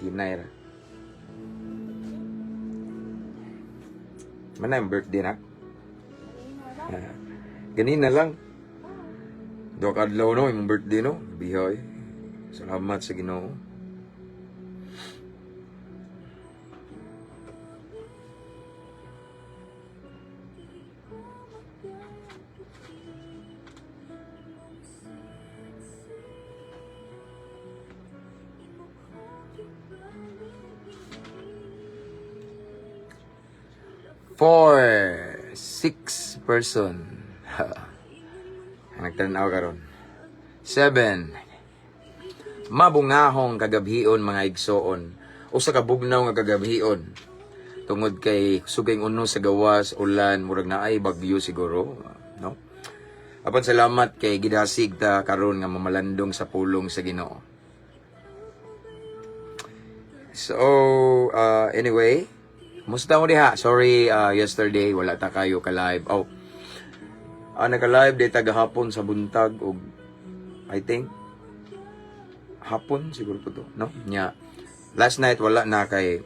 Hinay ra. Mana yung birthday na? Ganina lang. Duha ka adlaw no, imong birthday no. Bihoy. Salamat sa Ginoo. Four, six person. Ang nagtanaw karon. Seven. Mabungahong kagabhion, mga igsoon. Usa ka bugnaw nga kagabhion. Tungod kay sugay uno sa gawas, ulan, murag naay bagyo siguro, no? Apan salamat kay gidasig ta karon nga mamalandong sa pulong sa Ginoo. So, anyway, kumusta mo diha? Sorry, yesterday wala ta kayo ka-live. Oh, naka-live day gahapon sa buntag og I think hapon siguro po to, no? Nya. Last night wala na kay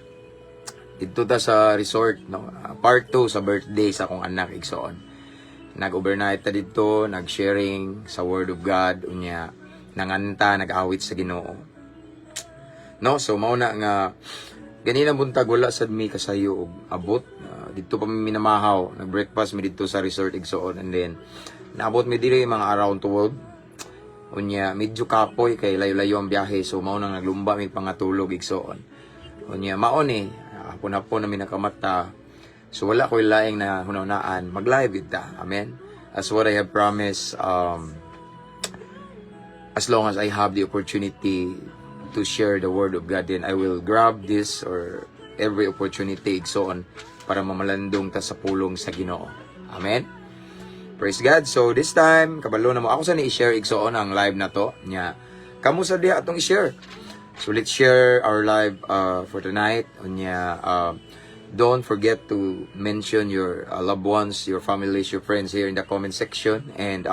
didto ta sa resort, no? Part 2 sa birthday sa akong anak igsoon. Nag-overnight ta didto, nag-sharing sa Word of God, unya nanganta, nag-awit sa Ginoo. No, so mao na nga ganina buntag wala sad mi kasayo og abot. Didto pa mi minamahaw, nag-breakfast mi didto sa resort igsoon and then naabot mi diri mga around 12. Unya medyo kapoy kay layo-layo ang biyahe, so mao nang naglumba mi pangatulog igsoon. Unya mao ni hapon-hapon na mi nakamata. So wala ko'y laing na hunahunaan, mag-live gid ta. Amen. As what I have promised, as long as I have the opportunity to share the word of God, then I will grab this or every opportunity igsoon para mamalandong ta sa pulong sa Ginoo. Amen. Praise God. So this time, kabalo na mo. Ako sa ni i-share igsoon ang live na to. Nya. Kamo sa diha atong i-share. So let's share our live for tonight. Unya, don't forget to mention your loved ones, your families, your friends here in the comment section. And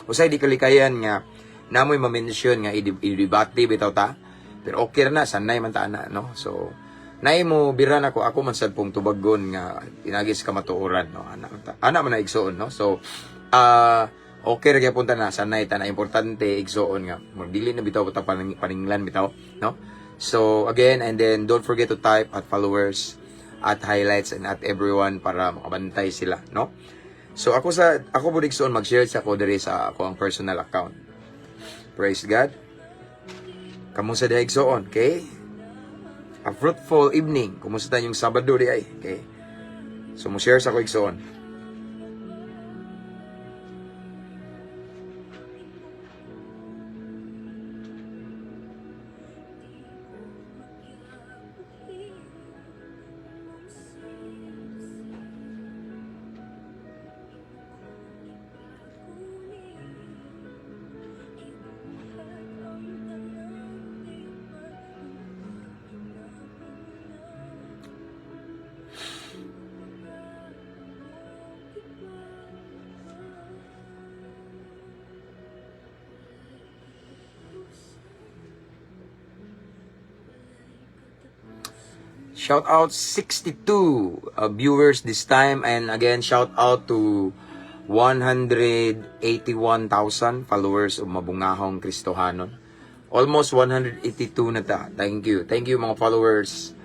usay di kalikayan nga namoy ma-mention nga i-debate bitaw ta. Pero okay ra na, sanay man ta ana, no? So naay mo bira na ko, ako man sad pong tubagon nga pinagi sa kamatuoran, no? Ana ana man na igsoon, no? So okay ra gyapon ta na, sanay ta na. Importante igsoon nga magdili na bitaw ta paninglan bitaw, no? So again, and then don't forget to type @followers, @highlights and @everyone para makabantay sila, no? So ako sa ako pud igsoon, mag-share sa ako diri sa ako ang personal account. Praise God. Kamusta diha igsoon, okay? A fruitful evening. Kumusta yung Sabado di ay? Okay. So mo share sa ko igsoon. Shout out 62 viewers this time and again shout out to 181,000 followers of Mabungahong Kristohanon. Almost 182 na ta. Thank you. Thank you, mga followers,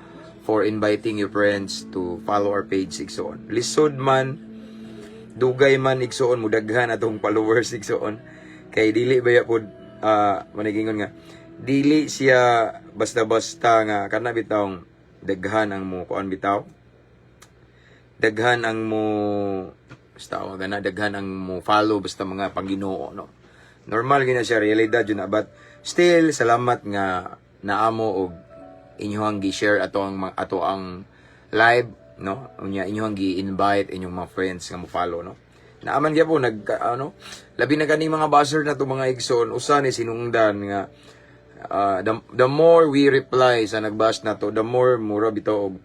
for inviting your friends to follow our page igsoon. Lisod man, dugay man igsoon mudaghan atong followers igsoon. Kay dili ba pod manigingon nga dili siya basta-basta nga kana bitawng daghan ang mo kuan bitaw, daghan ang mo basta wa gana, daghan ang mo follow basta mga pangginoo, no? Normal gina siya, realidad yun na, but still salamat nga naamo og inyong gi-share ato ang live, no? Unya inyong gi-invite inyong mga friends nga mo follow, no? Naaman gyapon nag ano, labi na kani mga basher na to, mga igsoon, usa ni sinungdan nga the more we reply sa nagbash na to, the more mura bitaw og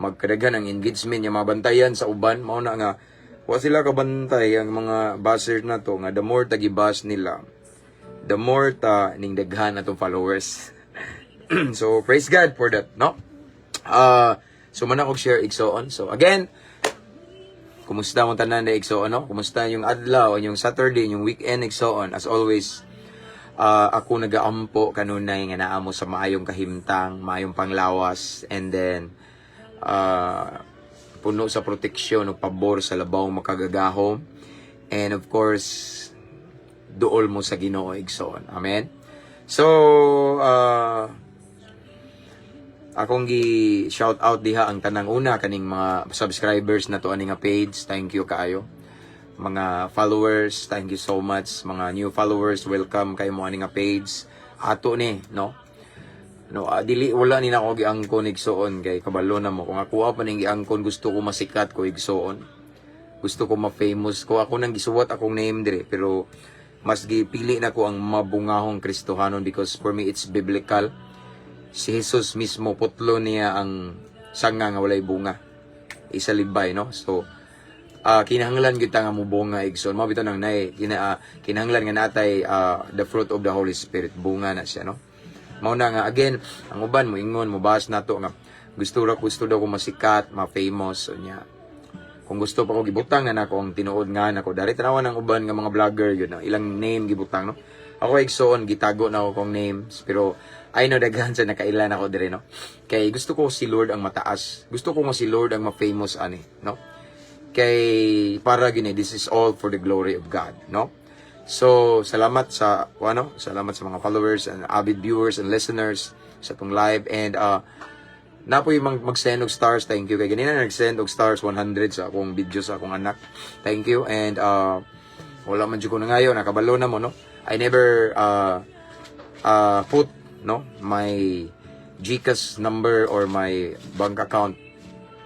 magkadaghan ang engagement nga mabantayan sa uban. Mao na nga wa sila kabantay ang mga basher na to nga the more ta gibash nila, the more ta ning daghan atong followers. So praise God for that, no? So man ako share, igsoon. So again, kumusta mo tanan na, igsoon, no? Kumusta yung adlaw, yung Saturday, yung weekend, igsoon? As always, ako nagaampo kanunay nga naa mo sa maayong kahimtang, maayong panglawas, and then puno sa proteksyon ug pabor sa labaw makagagahom. And of course, duol mo sa Ginoo, igsoon. Amen. So, akong gi shout out diha ang tanang una kaning mga subscribers na to ani nga page. Thank you kaayo. Mga followers, thank you so much. Mga new followers, welcome kayo mo ani nga page. Ato ni, no? No, dili, wala ni nako giangkon, igsoon, kay kabalo na mo kung ako pa ning giangkon, gusto ko masikat ko, igsoon. Gusto ko ma-famous ko. Ako nang gisuwat akong name dire, pero mas gipili na ko ang Mabungahong Kristohanon because for me it's biblical. Si Jesus mismo, putlo niya ang sanga nga walay bunga. Isalibay, no? So, kinahanglan gyud ta nga mobunga, igsoon. Mao bitaw nang nay kinahanglan nga natay the fruit of the Holy Spirit, bunga na siya, no? Mao na nga again, ang uban mo ingon mo bash nato nga gusto daw ko masikat, ma-famous. So nya kung gusto pa ko, gibutang na nako ang tinuod nga nako dari. Tanawan ang uban nga mga vlogger yun, no? Ilang name gibutang, no? Ako, igsoon, gitago na ako kong names, pero I know daghan sa nakailan ako dire, no? Kay gusto ko si Lord ang mataas. Gusto ko nga si Lord ang ma-famous ani, no? Kay para gini, this is all for the glory of God, no? So salamat sa ano, salamat sa mga followers and avid viewers and listeners sa atong live and napoy mag-send og stars. Thank you kay ganina nag-send og stars 100 sa akong video sa akong anak. Thank you. And wala man jud ko na ngayon, nakabalo na mo, no? I never put, no, my GCash number or my bank account,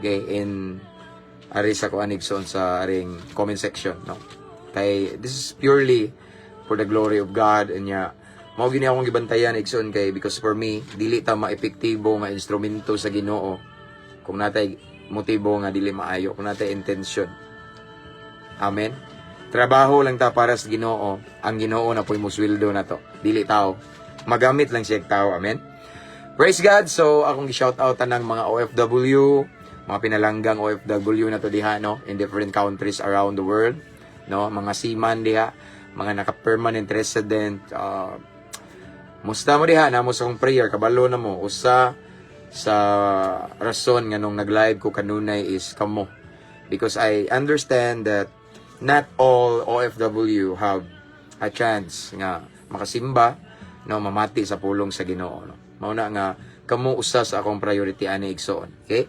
okay, in ari sa kuan, igsoon, sa aring comment section, no? Kay this is purely for the glory of God and nya mao gini akong gibantayan, igsoon, kay because for me dili ta maepektibo nga instrumento sa Ginoo kung natay motibo nga dili maayo, kung natay intention. Amen. Trabaho lang ta para sa Ginoo. Ang Ginoo na po'y musweldo na to, dili tao. Magamit lang siya og tao. Amen. Praise God. So akong gi-shout out tanang mga OFW, mga pinalanggang OFW na to diha, no, in different countries around the world, no? Mga seaman diha, mga naka-permanent resident, musta mo diha? Namo sa akong prayer. Kabalo na mo, usa sa rason nga nung nag-live ko kanunay is kamo because I understand that not all OFW have a chance nga makasimba, no, mamati sa pulong sa Ginoo, no? Mao na nga kamo usa sa akong priority ani, igsoon. Okay,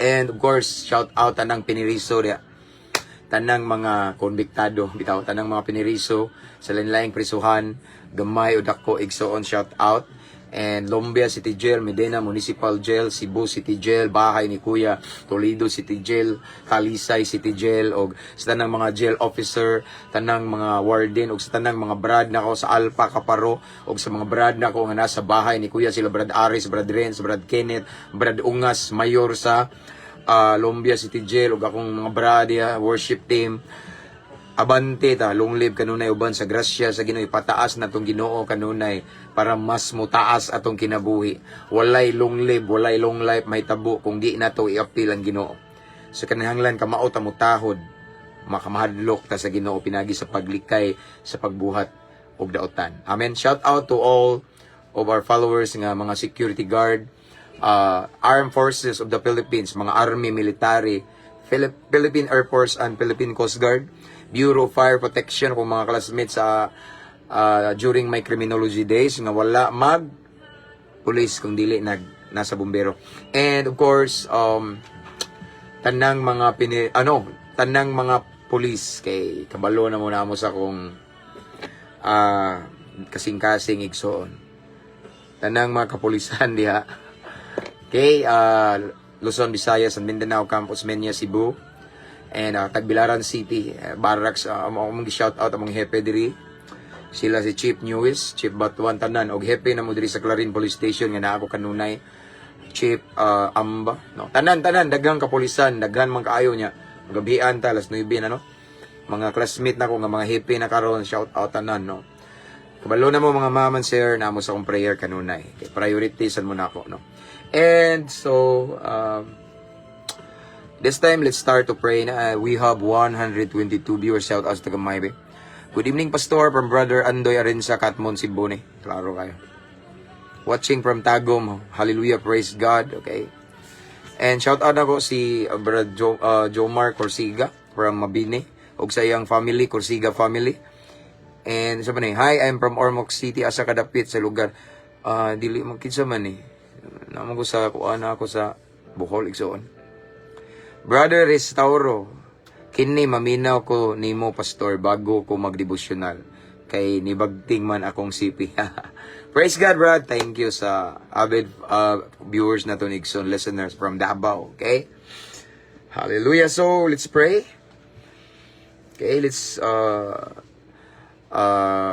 and of course, shout out tanang piniriso diha, tanang mga konbiktado bitaw, tanang mga piniriso sa lain-laing prisuhan, gamay o dako, igsoon, shout out. And Lumbia City Jail, Medina Municipal Jail, Cebu City Jail, Bahay ni Kuya, Toledo City Jail, Talisay City Jail, og sa tanang mga jail officer, tanang mga warden, og sa tanang mga brad nako sa Alpha Kaparo, og sa mga brad nako nga nasa Bahay ni Kuya, sila Brad Aris, Brad Renz, Brad Kenneth, Brad Ungas, mayor sa Lumbia City Jail, ug akong mga brad diha, worship team. Abante ta, long live kanunay uban sa grasya sa Ginoo. Ipataas na tong Ginoo kanunay para mas mutaas atong kinabuhi. Walay long live, walay long life may tabo kung di nato iapil ang Ginoo. So kinahanglan kamao ta mutahod, makamahadlok ta sa Ginoo pinagi sa paglikay sa pagbuhat og daotan. Amen. Shout out to all of our followers nga mga security guard, Armed Forces of the Philippines, mga army, military, Philippine Air Force and Philippine Coast Guard, Bureau of Fire Protection, kung mga classmates sa during my criminology days nga wala mag police kung dili nag nasa bumbero. And of course, tanang mga pini ano, tanang mga police kay kabalo na mo na mo sa kong kasing-kasing, igsoon. Tanang mga kapulisan diha. Okay, Luzon, Visayas and Mindanao, Camp Osmeña, Cebu, and Tagbilaran City, Barracks, among shout out among hepe diri. Sila si Chief Newis, Chief Batuan, tanan og hepe na mo diri sa Clarin Police Station nga naa ako kanunay. Chief Amba, no. Tanan tanan daghang kapulisan, daghan man kaayo niya. Gabian ta alas 9 na, no. Mga classmate nako nga mga hepe na karon, shout out tanan, no. Kabalo na mo, mga ma'am and sir, naa mo sa akong prayer kanunay. Okay, priority sad mo nako, no? And so, this time, let's start to pray na. We have 122 viewers. Shout out sa taga Maybe. Good evening, Pastor, from Brother Andoy Arensa, Katmon, Cebu ni. Klaro kayo. Watching from Tagum. Hallelujah, praise God. Okay. And shout out ako si Brother Jomar Corsiga from Mabini ug sa iyang family, Corsiga family. And sa ni, "Hi, I'm from Ormoc City, asa kadapit sa lugar?" Ah, dili man kinsa man ni. Namo ko sa kuan ako sa Bohol, igsoon. Brother Restauro, "Kini maminaw ko nimo, Pastor, bago ko magdevotional kay nibagting man akong CP." Praise God, Brad. Thank you sa avid viewers na to, igsoon, listeners from Davao, okay? Hallelujah. So, let's pray. Okay, let's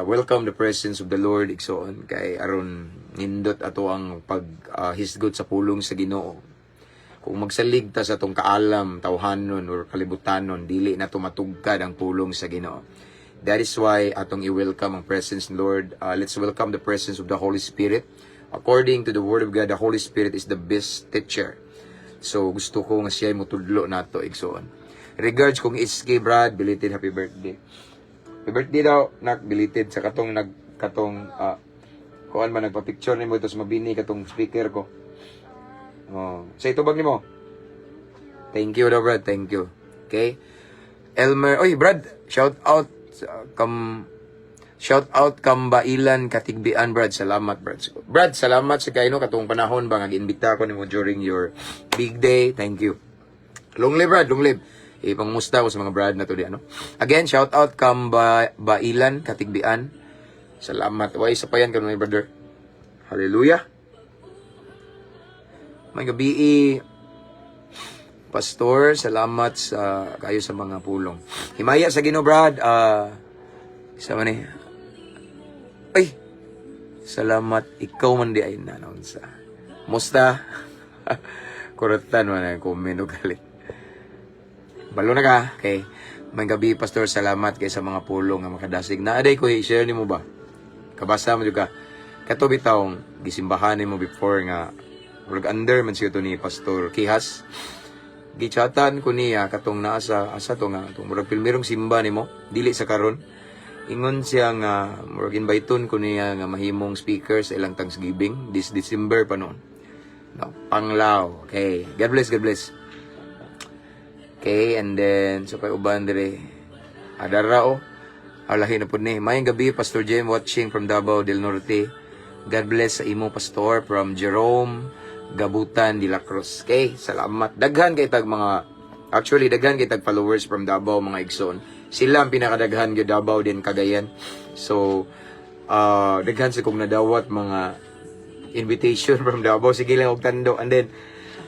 welcome the presence of the Lord, igsoon, kay aron nindot ato ang pag hisgot sa pulong sa Ginoo. Kung magsalig ta sa atong kaalam, tawhanon or kalibutanon, dili na tumatugkad ang pulong sa Ginoo. That is why atong i-welcome ang presence ng Lord. Let's welcome the presence of the Holy Spirit. According to the Word of God, the Holy Spirit is the best teacher. So gusto ko nga siya mutudlo nato, igsoon. Regards kong SK Brad, belated happy birthday. Happy birthday daw, nak, belated sa katong nag katong kuan man nagpa-picture nimo ito sa Mabini katong speaker ko. Oh, sa itubag nimo. Thank you daw, Brad, thank you. Okay? Elmer, oy Brad, shout out kam shout out Kambailan Katigbian, Brad. Salamat, Brad. Brad, salamat sa kaino katong panahon ba nga giimbita ko nimo during your big day. Thank you. Long live, Brad, long live. Ipangmusta ko sa mga Brad na to di ano. Again, shout out Kambailan Katigbian. Salamat. Way sa payan karon, my brother. Hallelujah. May gabi, Pastor, salamat sa kayo sa mga pulong. Himaya sa Ginoo, Brad. Ah, sa man eh. Ay, salamat, ikaw man di ay na sa. Musta? Kuratan man ang comment og galit. Balo na ka. Okay. May gabi, Pastor, salamat kay sa mga pulong nga makadasig. Naaday ko i-share nimo ba? Kabasa mo jud ka. Kato bitawng gisimbahan nimo before nga murag under man siya to ni Pastor Kihas. Gichatan ko niya katong naa sa asa to nga atong murag pilmirong simba nimo, dili sa karon. Ingon siya nga murag inviteon ko niya nga mahimong speaker sa ilang Thanksgiving this December pa noon. No, Panglao. Okay. God bless, God bless. Okay, and then sa pay uban dire. Adara oh. Alahin na pud ni. Maayong gabi, Pastor James, watching from Davao del Norte. God bless sa imo, Pastor, from Jerome Gabutan de la Cruz. Okay, salamat. Daghan kay tag mga, actually, daghan kay tag followers from Davao, mga igsoon. Sila ang pinakadaghan gyud, Davao din, Cagayan. So daghan sa kong nadawat mga invitation from Davao. Sige lang og tando. And then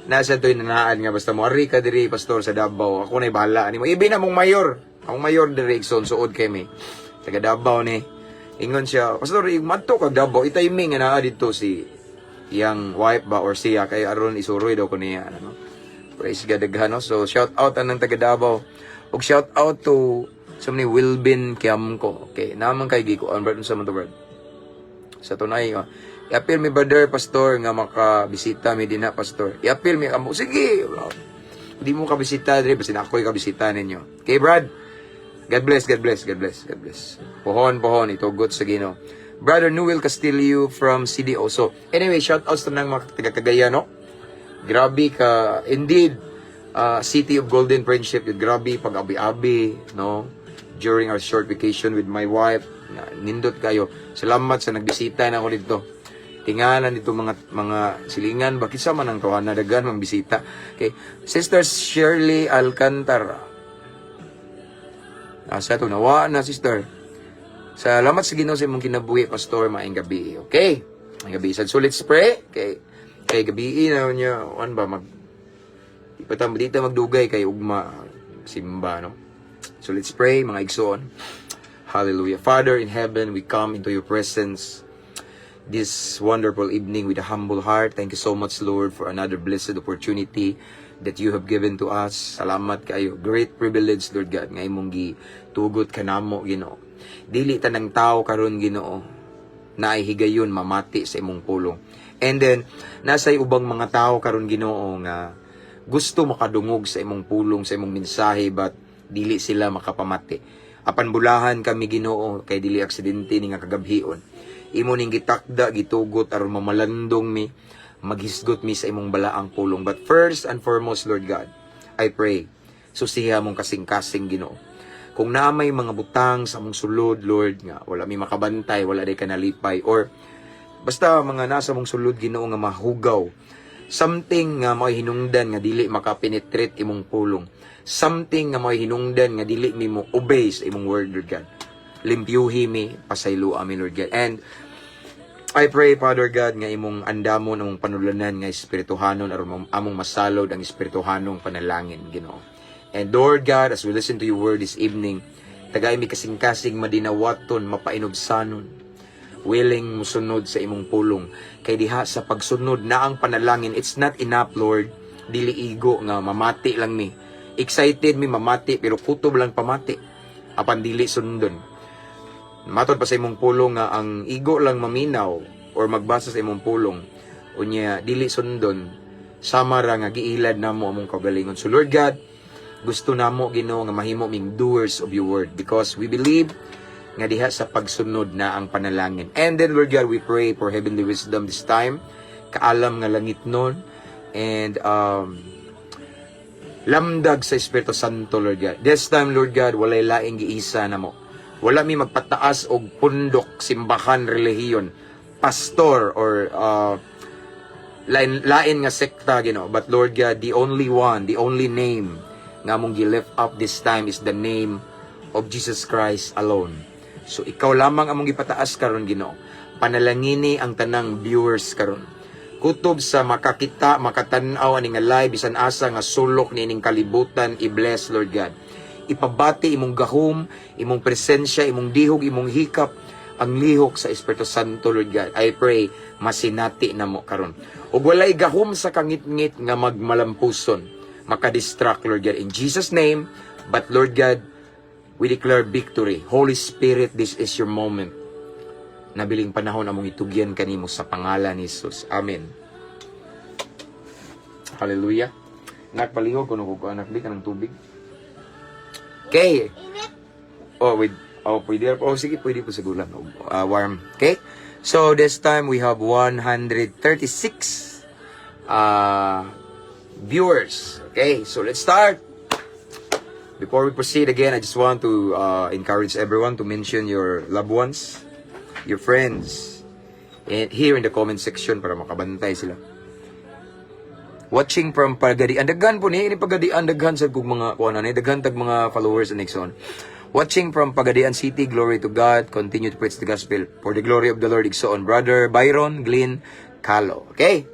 nasa to'y nanaan nga basta mo ari ka diri, Pastor, sa Davao. Ako na'y bahala nimo. Ibi na mong mayor. Ang mayor diri, igsoon, suod kay mi. Taga Davao ni. Ingon siya, "Pastor, madto kag Davao, itiming nga naa dito si iyang wife ba or siya kay aron isuroy daw ko niya," ano. Praise God, daghan, no. So shout out anang taga Davao. Ug shout out to sa ni Wilbin Kiamco. Okay, naman kay gikuan, brad, unsa man to, Brad? Sa tunay, oh. "I-appeal mi, brother pastor, nga makabisita mi dinha, Pastor. I-appeal mi kamo." Sige. Di mo kabisita diri basta ako'y kabisita ninyo. Okay, Brad. God bless, God bless, God bless, God bless. Pohon, pohon, itugot sa Ginoo. Brother Noel Castillo from CDO. So, anyway, shout outs to nang mga taga Cagayan, no? Grabe ka, indeed, City of Golden Friendship, yun, grabe pag abi-abi, no? During our short vacation with my wife, nindot kayo. Salamat sa nagbisita na ako dito. Tingalan dito mga silingan, bakit sa man ang tuwan na dagan mang bisita. Okay. Sister Shirley Alcantara. Asa to nawa na, sister. Salamat sa Ginoo sa imong kinabuhi, Pastor, maayong gabi. Okay. Maayong gabi. So let's pray. Okay. Kay gabi na niya, an ba mag Ipatam dito magdugay kay ugma simba, no. So let's pray, mga igsoon. Hallelujah. Father in heaven, we come into your presence this wonderful evening with a humble heart. Thank you so much, Lord, for another blessed opportunity that you have given to us. Salamat kayo. Great privilege, Lord God, nga imong gitugot kanamo, Ginoo. Dili tanang tao karon, Ginoo. Naay higayon mamati sa imong pulong. And then nasay ubang mga tao karon, Ginoo, nga gusto makadungog sa imong pulong, sa imong mensahe, but dili sila makapamati. Apan bulahan kami, Ginoo, kay dili aksidente ni nga kagabhion. Imo ning gitakda, gitugot aron mamalandong mi, maghisgot mi sa imong balaang pulong. But first and foremost, Lord God, I pray, susiha among kasing-kasing, Ginoo. Kung naa may mga butang sa among sulod, Lord, nga wala mi makabantay, wala day kanalipay, or basta mga nasa among sulod, Ginoo, nga mahugaw, something nga may hinungdan nga dili makapenetrate imong pulong, something nga may hinungdan nga dili mi mo obey sa imong word, Lord God, limpyuhi mi, pasayloa mi, Lord God. And I pray, Father God, nga imong andamon among panulanan nga espirituhanon aron among masalod ang espirituhanong panalangin, Ginoo. And Lord God, as we listen to your word this evening, tagay mi kasing-kasing madinawaton, mapainubsanon, willing musunod sa imong pulong. Kay diha sa pagsunod na ang panalangin. It's not enough, Lord. Dili igo nga mamati lang mi. Excited mi mamati, pero kutob lang pamati, apan dili sundon. Matod pa sa imong pulong nga ang igo lang maminaw or magbasa sa imong pulong, unya dili sundon, sama ra nga giilad namo among kaugalingon. So Lord God, gusto namo, Ginoo, nga mahimo ming doers of your word because we believe nga diha sa pagsunod na ang panalangin. And then, Lord God, we pray for heavenly wisdom this time, kaalam nga langit nun, and lamdag sa Espiritu Santo, Lord God. This time, Lord God, walay laing giisa namo. Wala mi magpataas og pundok, simbahan, relihiyon, pastor, or lain, lain nga sekta, Ginoo. But Lord God, the only one, the only name nga among gi-lift up this time is the name of Jesus Christ alone. So ikaw lamang among gipataas karon, Ginoo. Panalangini ang tanang viewers karon. Kutob sa makakita, makatan-aw ani nga live bisan asa nga sulok niining kalibutan, i-bless, Lord God. Ipabati imong gahom, imong presensya, imong dihog, imong hikap, ang lihok sa Espiritu Santo, Lord God. I pray, masinati namo karon. Ug walay gahom sa kangitngit nga magmalampuson, makadistract, Lord God. In Jesus' name, but Lord God, we declare victory. Holy Spirit, this is your moment. Nabiling panahon among itugyan kanimo sa pangalan ni Jesus. Amen. Hallelujah. Nak, palihog kuno ko, anak, di ka ng tubig. Okay. Init. Oh, wait. Oh, pwede. Oh, sige, pwede po sa gulang. Warm. Okay? So, this time we have 136 viewers. Okay, so let's start. Before we proceed again, I just want to encourage everyone to mention your loved ones, your friends, and here in the comment section para makabantay sila. Watching from Pagadian. Daghan po ni, ini Pagadian, daghan sa kog mga kuan ni, daghan tag mga followers and so on. Watching from Pagadian City, glory to God. Continue to preach the gospel for the glory of the Lord, igsoon. Brother Byron Glyn Calo. Okay?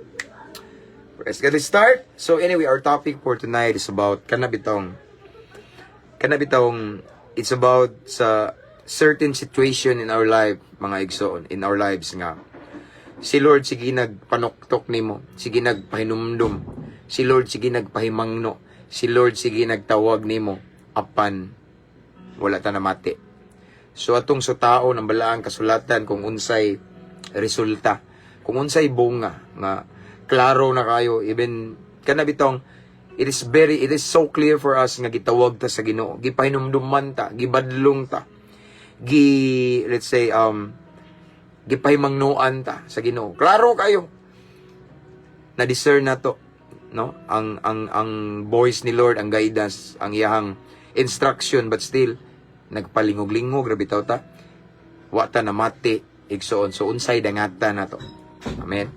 Let's get it start. So anyway, our topic for tonight is about kana bitawng it's about sa certain situation in our life, mga igsoon, in our lives nga si Lord sige nagpanuktok nimo, sige nagpahinumdum, si Lord sige nagpahimangno, si Lord sige nagtawag nimo, apan wala ta namati. So atong sutaon ang balaang kasulatan kung unsay resulta, kung unsay bunga nga klaro na kayo, even kana bitong it is so clear for us nga gitawag ta sa Ginoo, gipahinumduman ta, gibadlong ta, gi let's say gipahimangnoan ta sa Ginoo. Klaro kayo. Na discern na to, no? Ang voice ni Lord, ang guidance, ang iyahang instruction, but still nagpalingog-lingog ra bitaw ta. Wa ta namati, igsoon. So unsay dangata na to? Amen.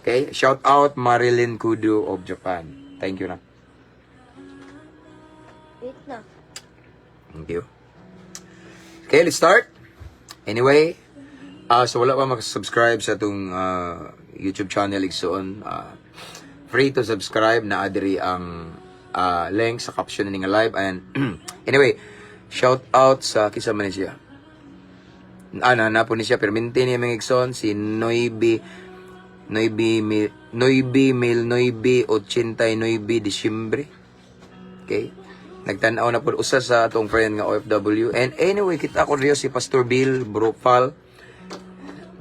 Okay, shout out Marilyn Kudu of Japan. Thank you na. Wait na. Thank you. Okay, let's start. Anyway, so wala pa makasubscribe sa atong YouTube channel, igsoon, free to subscribe na adiri ang link sa caption ni nga live. And anyway, shout out sa kinsa man ni siya. Ah, na po ni siya perminti niya, mga igsoon, si Noibi Noibi mil, Noibi mil Noibi ochenta y Noibi Disyembre. Okay? Nagtanaw na po usa sa atong friend nga OFW. And anyway, kita ko riyo si Pastor Bill Brofal.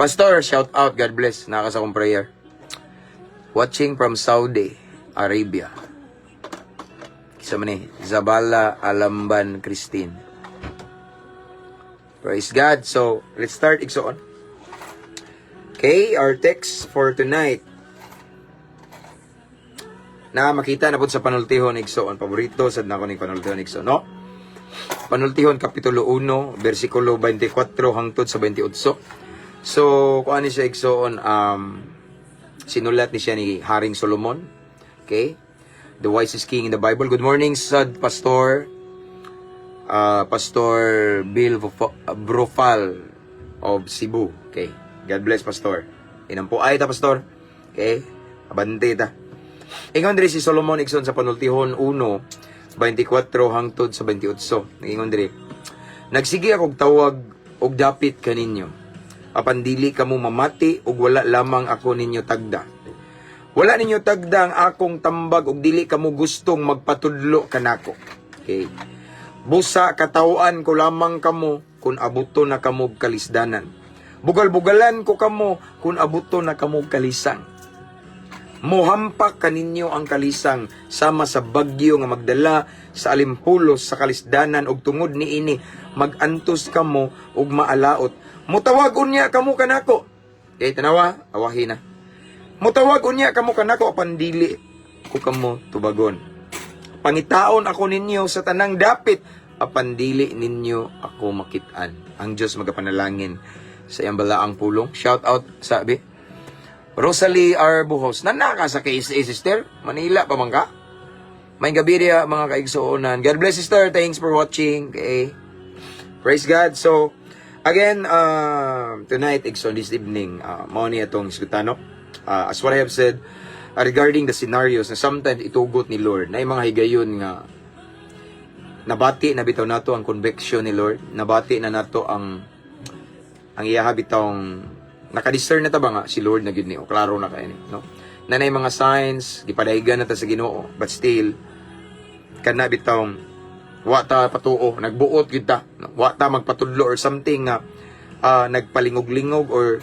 Pastor, shout out. God bless. Naa ka sa akong prayer. Watching from Saudi Arabia. Kinsa man ni Zabala Alamban Christine. Praise God. So, let's start, igsoon. Okay, our text for tonight. Na makita na po sa Panultihon, igsoon. Paborito sad nako ning Panultihon, igsoon, no? Panultihon kapitulo 1, versikulo 24 hangtod sa 28. So, kuan ni siya, igsoon, sinulat ni siya ni Haring Solomon. Okay? The wisest king in the Bible. Good morning, sad Pastor. Pastor Bill Brofal of Cebu. Okay. God bless, Pastor. Inampo ay ta, Pastor. Okay? Abante ta. Ingon diri si Solomon, igsoon, sa Panultihon 1, 24 hangtod sa 28. Ingon diri: "Nagsige akong tawag og dapit kaninyo. Apan dili kamo mamati ug wala lamang ako ninyo tagda. Wala ninyo tagda ang akong tambag ug dili kamo gustong magpatudlo kanako." Okay. "Busa kataw-an ko lamang kamo kung abuto na kamo og kalisdanan. Bugal-bugalan ko kamo kung abuto na kamo og kalisang. Muhampak kaninyo ang kalisang sama sa bagyo nga magdala sa alimpulos sa kalisdanan ug tungod niini magantos kamo ug maalaot. Mutawag unya kamo kanako." Okay, tanawa, awahi na. "Mutawag unya kamo kanako apan dili ko kamo tubagon. Pangitaon ako ninyo sa tanang dapit apan dili ninyo ako makit-an." Ang Diyos magapanalangin sa iyang balaang pulong. Shout out sabi. Rosalie R. Buhos. Naa ka sa KSA, sister? Manila pa man ka? Maayong gabii diha, mga kaigsuonan. God bless, sister. Thanks for watching. Okay. Praise God. So, again, tonight, igsoon, this evening, mao ni atong iskutano. As what I have said, regarding the scenarios na sometimes itugot ni Lord, na yung mga higayon nga nabati na bitaw nato ang conviction ni Lord, nabati na nato ang iyaha bitawng nakadiscern na ta ba nga si Lord na gyud ni o klaro na kay ni, no? Na nay mga signs gipadaygan na ta sa Ginoo, but still kana bitawng wa ta patuo, nagbuot gyud ta, no? Wa ta magpatudlo or something nga nagpalingog-lingog or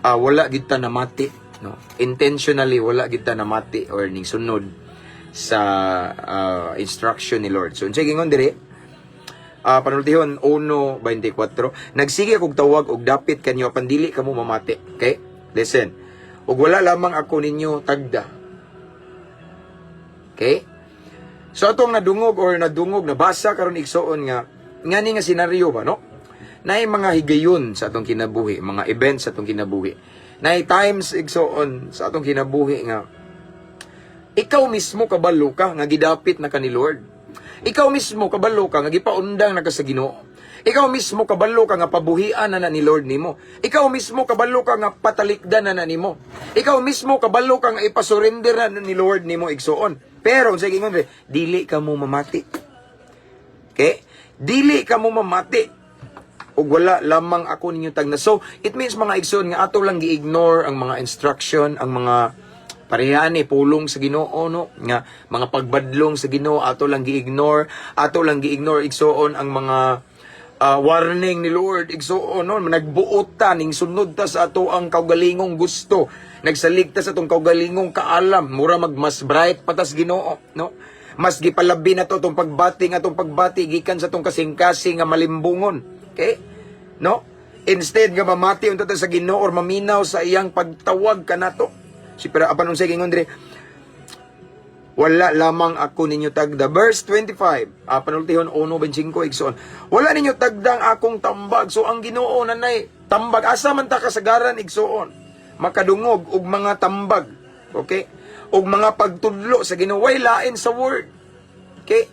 wala gyud ta namati, no? Intentionally wala gyud ta namati or ning sunod sa instruction ni Lord. So unsay gingon diri? Panultihon 1:24: "Nagsige akong tawag og dapit kanyo apan dili kamo mamati." Okay? Listen. "Ug wala lamang ako ninyo tagda." Okay? So atong nadungog or nadungog, nabasa karon, igsoon, nga ngani nga senaryo ba, no? Naay mga higayon sa atong kinabuhi, mga events sa atong kinabuhi. Naay times, igsoon, sa atong kinabuhi nga ikaw mismo kabalo ka nga gidapit na ka ni Lord. Ikaw mismo kabalo ka nga gipaundang na ka sa Ginoo. Ikaw mismo kabalo ka nga pabuhian na na ni Lord nimo. Ikaw mismo kabalo ka nga patalikdan na na nimo. Ikaw mismo kabalo ka nga ipasurrender na na ni Lord nimo, igsoon. Pero sa gingon diri, dili ka mo mamati. Okay? Dili ka mo mamati ug wala lamang ako ninyo tagda. So, it means, mga igsoon, nga ato lang gi-ignore ang mga instruction, ang mga pareha ni pulong sa Ginoo, no, nga mga pagbadlong sa Ginoo ato lang gi-ignore, ato lang gi-ignore, igsoon, ang mga warning ni Lord, igsoon, no? Nagbuot ta ning sunod ta sa ato ang kaugalingong gusto, nagsalig ta sa atong kaugalingong kaalam, mura mag mas bright pa tas Ginoo, no? Mas gipalabi na to atong pagbati, nga atong pagbati gikan sa atong kasing-kasing nga malimbungon, okay, no? Instead nga mamati unta ta sa Ginoo or maminaw sa iyang pagtawag kanato si, pero apan unsay gingon diri? "Wala lamang ako ninyo tagda." Verse 25. Panultihon 1:25, igsoon. "Wala ninyo tagda ang akong tambag." So ang Ginoo nanay tambag. Asa man ta kasagaran, igsoon, makadungog og mga tambag? Okay? Og mga pagtudlo sa Ginoo, way lain sa word. Okay?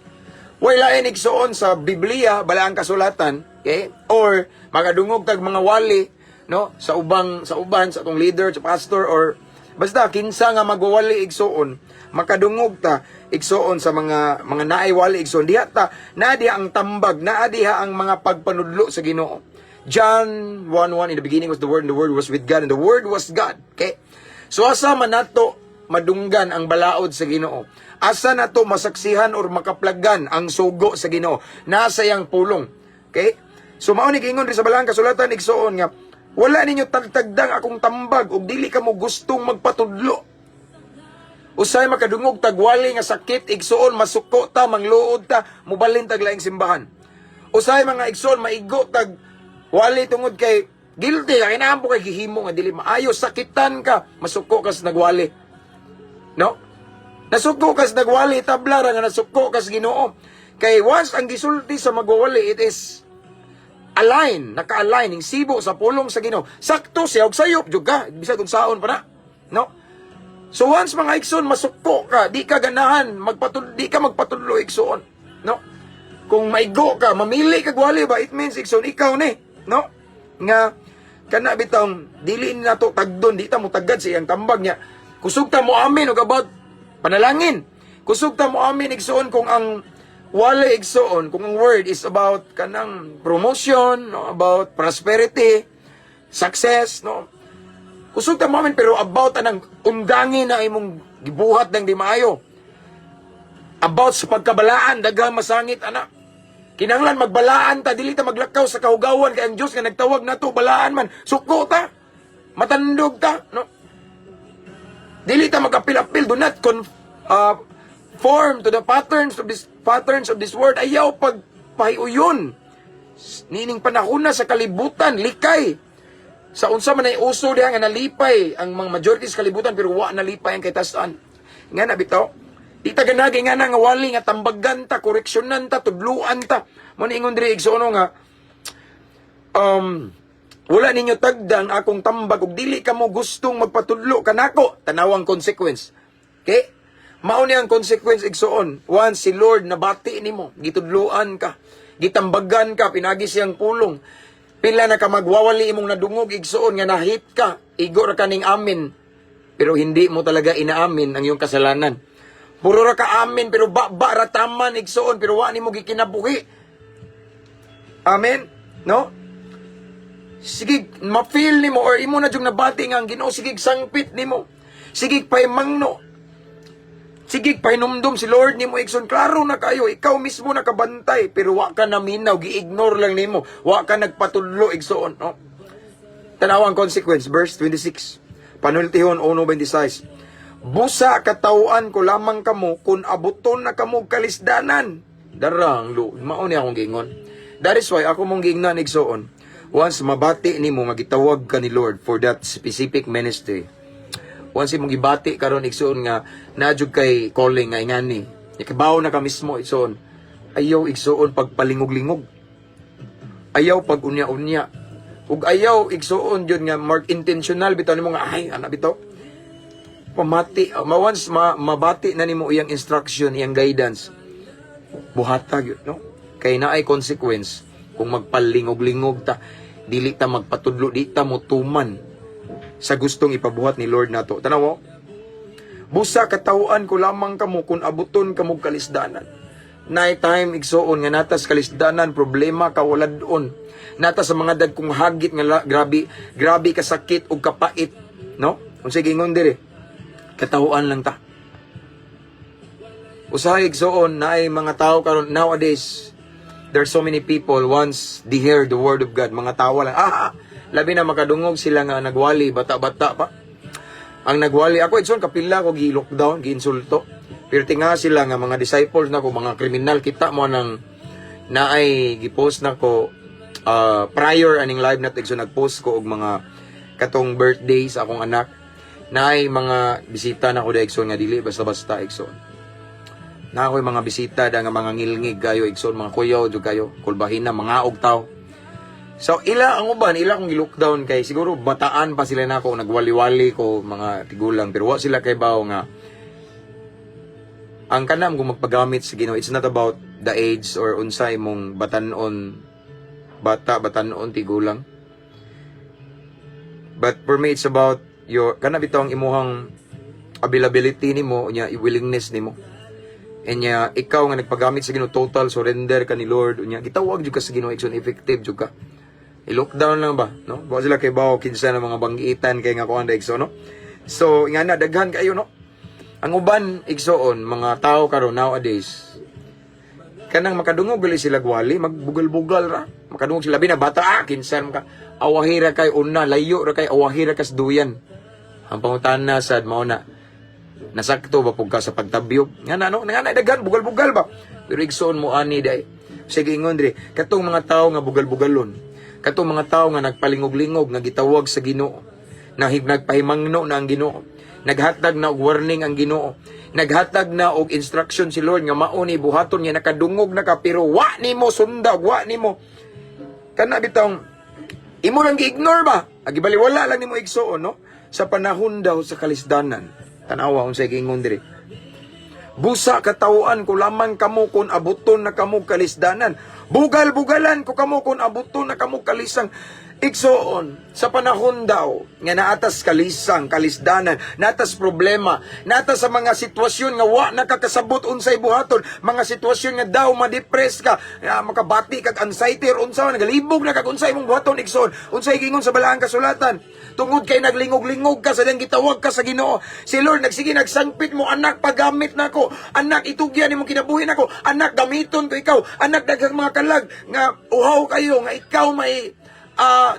Way lain, igsoon, sa Biblia, balaang kasulatan, okay? Or makadungog tag mga wali, no, sa uban sa atong leader, sa pastor or basta kinsa nga magwawali, igsoon, makadungog ta, igsoon, sa mga naay wali, igsoon, diha ta naa diha ang tambag, naa diha ang mga pagpanudlo sa Ginoo. John 1:1: "In the beginning was the Word, and the Word was with God, and the Word was God." Okay? So asa man nato madunggan ang balaod sa Ginoo? Asa nato masaksihan or makaplagan ang sugo sa Ginoo? Nasa iyang pulong. Okay? So mao ni giingon diri sa balaang kasulatan, igsoon, nga Wala ninyo tagtagdang akong tambag ug dili ka mo gustong magpatudlo. Usay makadungog tagwali nga sakit, igsuon, masuko ta, mangluod ta, mubalin tag laing simbahan. Usay, mga igsuon, maigo tag wali tungod kay guilty ka, kinahanglan kay gihimo nga dili maayo, sakitan ka, masuko kas nagwali. No? Nasuko kas nagwali, tabla ra nga nasuko kas Ginoo. Kay once ang gisulti sa magwawali, it is align, naka-align, ning sibo sa pulong sa Ginoo. Sakto siya og sayop jud ka, bisag unsaon pa na. No? So once, mga igsoon, masuko ka, di ka ganahan, di ka magpatudlo, igsoon, no? Kung maigo ka, mamili ka gwali ba, it means, igsoon, ikaw ni, no? Nga kana bitong dili nato tagdon, di ta mo tagad sa iyang tambag niya. Kusog ta mo amin og about panalangin. Kusog ta mo amin, igsoon, kung ang wali, igsoon, kung ang word is about kanang promotion, no, about prosperity, success, no? Kusog ta mo amin, pero about anang undangin na imong gibuhat ng di maayo. About sa pagkabalaan, daghang masangit ana. Kinahanglan magbalaan ta, dili ta maglakaw sa kahugawan kay ang Dios nga nagtawag nato balaan man. Suko ta. Matandog ta, no? Dili ta magapil-apil, do not form to the patterns of this world. Ayaw pag pahiuyon. Nining panahon na sa kalibutan, likay. Sa unsa man ay uso diha nga nalipay ang mga majority sa kalibutan, pero wa nalipay ang kitasan. Nga na bitaw. Di ta ganagi nga na nga wali nga tambagan ta, koreksyonan ta, tudluan ta. Mo ni ingon diri, igsuon, nga wala ninyo tagdang akong tambag ug dili ka mo gustong magpatudlo kanako. Tanawang consequence. Okay? Mao ni ang consequence, igsuon. Once si Lord nabati nimo, gitudloan ka, gitambagan ka pinagi siyang pulong. Pila na ka magwawali imong nadungog, igsuon, nga nahit ka, igo ra kaning amin. Pero hindi mo talaga inaamin ang iyong kasalanan. Puro ra ka amin pero ba ra taman, igsuon, pero wa nimo gikinabuhi. Amen? No? Sige, ma-feel nimo or imo na jung nabati nga ang Ginoo sige sangpit nimo. Sige pahimangno. Sige pahinumdum si Lord nimo, igsoon, klaro na kayo, ikaw mismo nakabantay pero wa ka naminaw, gi-ignore lang nimo, wa ka nagpatudlo, igsoon, no? Tanaw ang consequence, verse 26. Panultihon 1:26. Busa katawhan ko lamang kamo kung abuton na kamo kalisdanan. Darang lo, mao ni akong giingon. That is why ako mong giingnan, igsoon. Once mabati nimo nga gitawag ka ni Lord for that specific ministry. Once imong gibati karon, igsoon, nga naa jud kay calling nga ingani. Ikabaw na ka mismo, igsoon. Ayaw, igsoon, pagpalingog-lingog. Ayaw pag unya-unya. Ug ayaw, igsoon, jud nga mark intentional bitaw nimo nga ay ana bitaw. Pamati, once mabati na nimo iyang instruction, iyang guidance, buhata gyud, no? Kay naay consequence kung magpalingog-lingog ta, dili ta magpatudlo, di ta motuman sa gustong ipabuhat ni Lord nato. Tanaw. Busa katawhan ko lamang kamo kung abuton kamo kalisdanan. Night time, igsuon, nga natas kalisdanan, problema kawaladon. Nata sa mga dagkong hagit nga grabe grabe kasakit ug kapait, no? Unsay giingon diri? Katawhan lang ta. Usahay, igsuon, naay mga tao karon nowadays, there's so many people, once they hear the word of God, mga tawa lang. Ah, labi na makadungog sila nga nagwali, bata-bata pa. Ang nagwali ako, igsoon, kapila ko gi-lockdown, gi-insulto. Pero tinga sila nga mga disciples na ko, mga kriminal kita mo nang naay gipost na ko prior aning live na, igsoon, nagpost ko og mga katong birthday sa akong anak. Naay mga bisita na ko da, igsoon, nga dili basta-basta, igsoon. Na ako'y mga bisita da nga mga ngilngig kayo, igsoon, mga kuyaw jud kayo, kulbahin na mga og tao. So ila ang uban, ila kong gi-lockdown kay siguro bataan pa sila nako, nagwali-wali ko mga tigulang, pero wa sila kay bawo nga ang kanam kung magpagamit sa Ginoo, it's not about the age or unsay mong batanon, bata, batanon, tigulang. But for me, it's about your kana bitaw ang imuhang availability nimo unya willingness nimo. Nya ikaw nga nagpagamit sa Ginoo, total surrender ka ni Lord, unya gitawag jud ka sa Ginoo, igsoon, effective jud ka. I-lockdown lang ba, no? Wa sila kay bawo kinsa na mga banggitan kay nga kuan, igsoon, no? So nga na daghan kayo, no? Ang uban, igsoon, mga tao karon nowadays, kanang makadungog gali sila gwali, magbugal-bugal ra. Makadungog sila, labi na bata, ah, kinsa man ka. Awahi ra kay una, layo ra kay, awahi ra kas duyan. Ang pangutana sad mao na, nasakto ba pug ka sa pagtabyog? Nga na no, nga na daghan bugal-bugal ba? Pero igsoon, mo ani day. Sige, ingon diri, katong mga tawo nga bugal-bugalon, katong mga tawo nga nagpalingog-lingog nga gitawag sa Ginoo, na nagpahimangno na ang Ginoo, naghatag na og warning ang Ginoo, naghatag na og instruction si Lord nga mao ni buhaton nga nakadungog na ka, pero wa nimo sunda, wa nimo kana bitawng imo lang gi-ignore ba? Agibaliwala lang nimo, igsuon, no? Sa panahon daw sa kalisdanan. Tanawa unsay giingon diri. "Busa katawhan ko lamang kamo kung abuton na kamo kalisdanan. Bugal-bugalan ko kamo kung abuton na kamo kalisang." Igsoon, sa panahon daw nga naatas kalisang, kalisdanan, naatas problema, naatas sa mga sitwasyon nga wa nakakasabot unsay buhaton, mga sitwasyon nga daw ma-depress ka, nga makabati kag anxiety or unsa, nagalibog na kag unsay imong buhaton, igsoon, unsay gingon sa balaang kasulatan? Tungod kay naglingog-lingog ka sa diyang gitawag ka sa Ginoo. Si Lord nagsige nagsangpit mo, "Anak, pagamit nako. Anak, itugyan nimo kinabuhi nako. Anak, gamiton ko ikaw. Anak, daghang mga kalag nga uhaw kayo nga ikaw may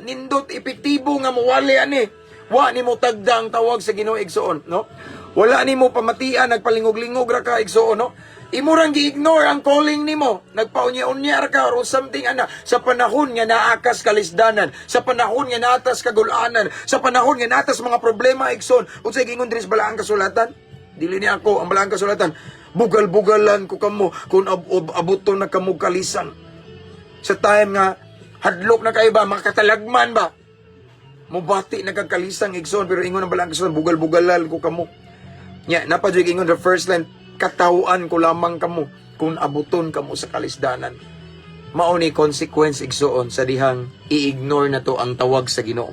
nindot epektibo nga muwali ani." Wa nimo tagda ang tawag sa Ginoo, igsoon, no? Wala nimo pamatian, nagpalingog-lingog ra ka, igsoon, no? Imo rang gi-ignore ang calling nimo. Nagpaunya-unya ra ka or something ana sa panahon nga naakas kalisdanan, sa panahon nga naatas kagulanan, sa panahon nga naatas mga problema, igsoon. Unsay giingon diri sa balaang kasulatan? Dili ni ako ang balaang kasulatan. "Bugal-bugalan ko kamo kung abuton na kamo kalisan." Sa time nga hadlok na kayo ba, makatalagman ba? Mubati na kag kalisang, igsoon, pero ingon ang balaang kasulatan, "Bugal-bugalal ko kamo." Nya, napa jud ingon the first line, "Katawhan ko lamang kamo kung abuton kamo sa kalisdanan." Mao ni consequence, igsoon, sa dihang i-ignore na to ang tawag sa Ginoo.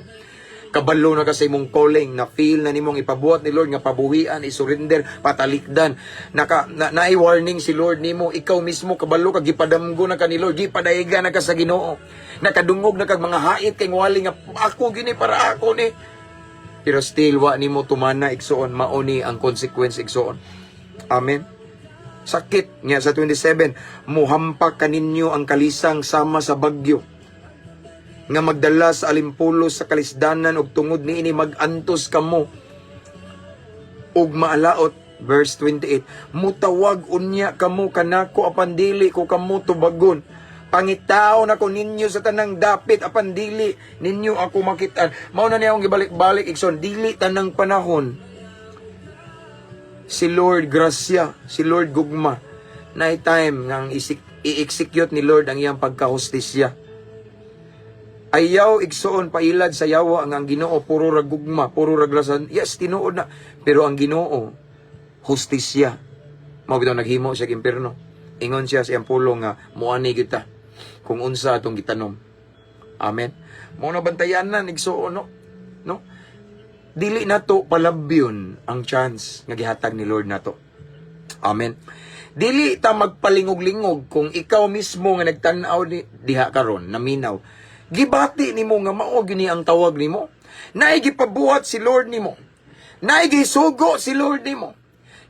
Kabalo na ka sa imong calling, na feel na nimong ipabuhat ni Lord nga pabuhian, isurrender, patalikdan. Naka na, na warning si Lord nimo, ikaw mismo kabalo ka, gipadamgo na ka ni Lord, gipadayga na ka sa Ginoo. Nakadungog na kag mga hait kay wali nga ako gini para ako ni. Pero still wa nimo tumana, igsoon, mao ni ang consequence, igsoon. Amen. Sakit nga sa 27, "Muhampak kaninyo ang kalisang sama sa bagyo nga magdala sa alimpulos sa kalisdanan ug tungod niini magantos kamo ug maalaot." Verse 28, "Mutawag unya kamo kanako apan dili ko kamo tubagon. Pangitaon ako ninyo sa tanang dapit apan dili ninyo ako makitaan." Mao na niya akong gibalik-balik, igsoon, dili tanang panahon si Lord grasya, si Lord gugma. Na time nga ang i-execute ni Lord ang iyang pagkahustisya. Ayaw, igsoon, pailad sa yawa ang Ginoo puro ra gugma, puro ra grasan. Yes, tinuod na. Pero ang Ginoo hustisya. Mao bitaw naghimo siya impierno. Ingon siya sa iyang pulong nga muani kita kung unsa atong gitanom. Amen. Mao na bantayan na, igsoon, no. No? Dili nato palabyon ang chance nga gihatag ni Lord nato. Amen. Dili ta magpalingog-lingog kung ikaw mismo nga nagtan-aw ni diha karon naminaw. Gibati nimo nga mao gini ang tawag nimo. Naay gipabuhat si Lord nimo. Naay gisugo si Lord nimo.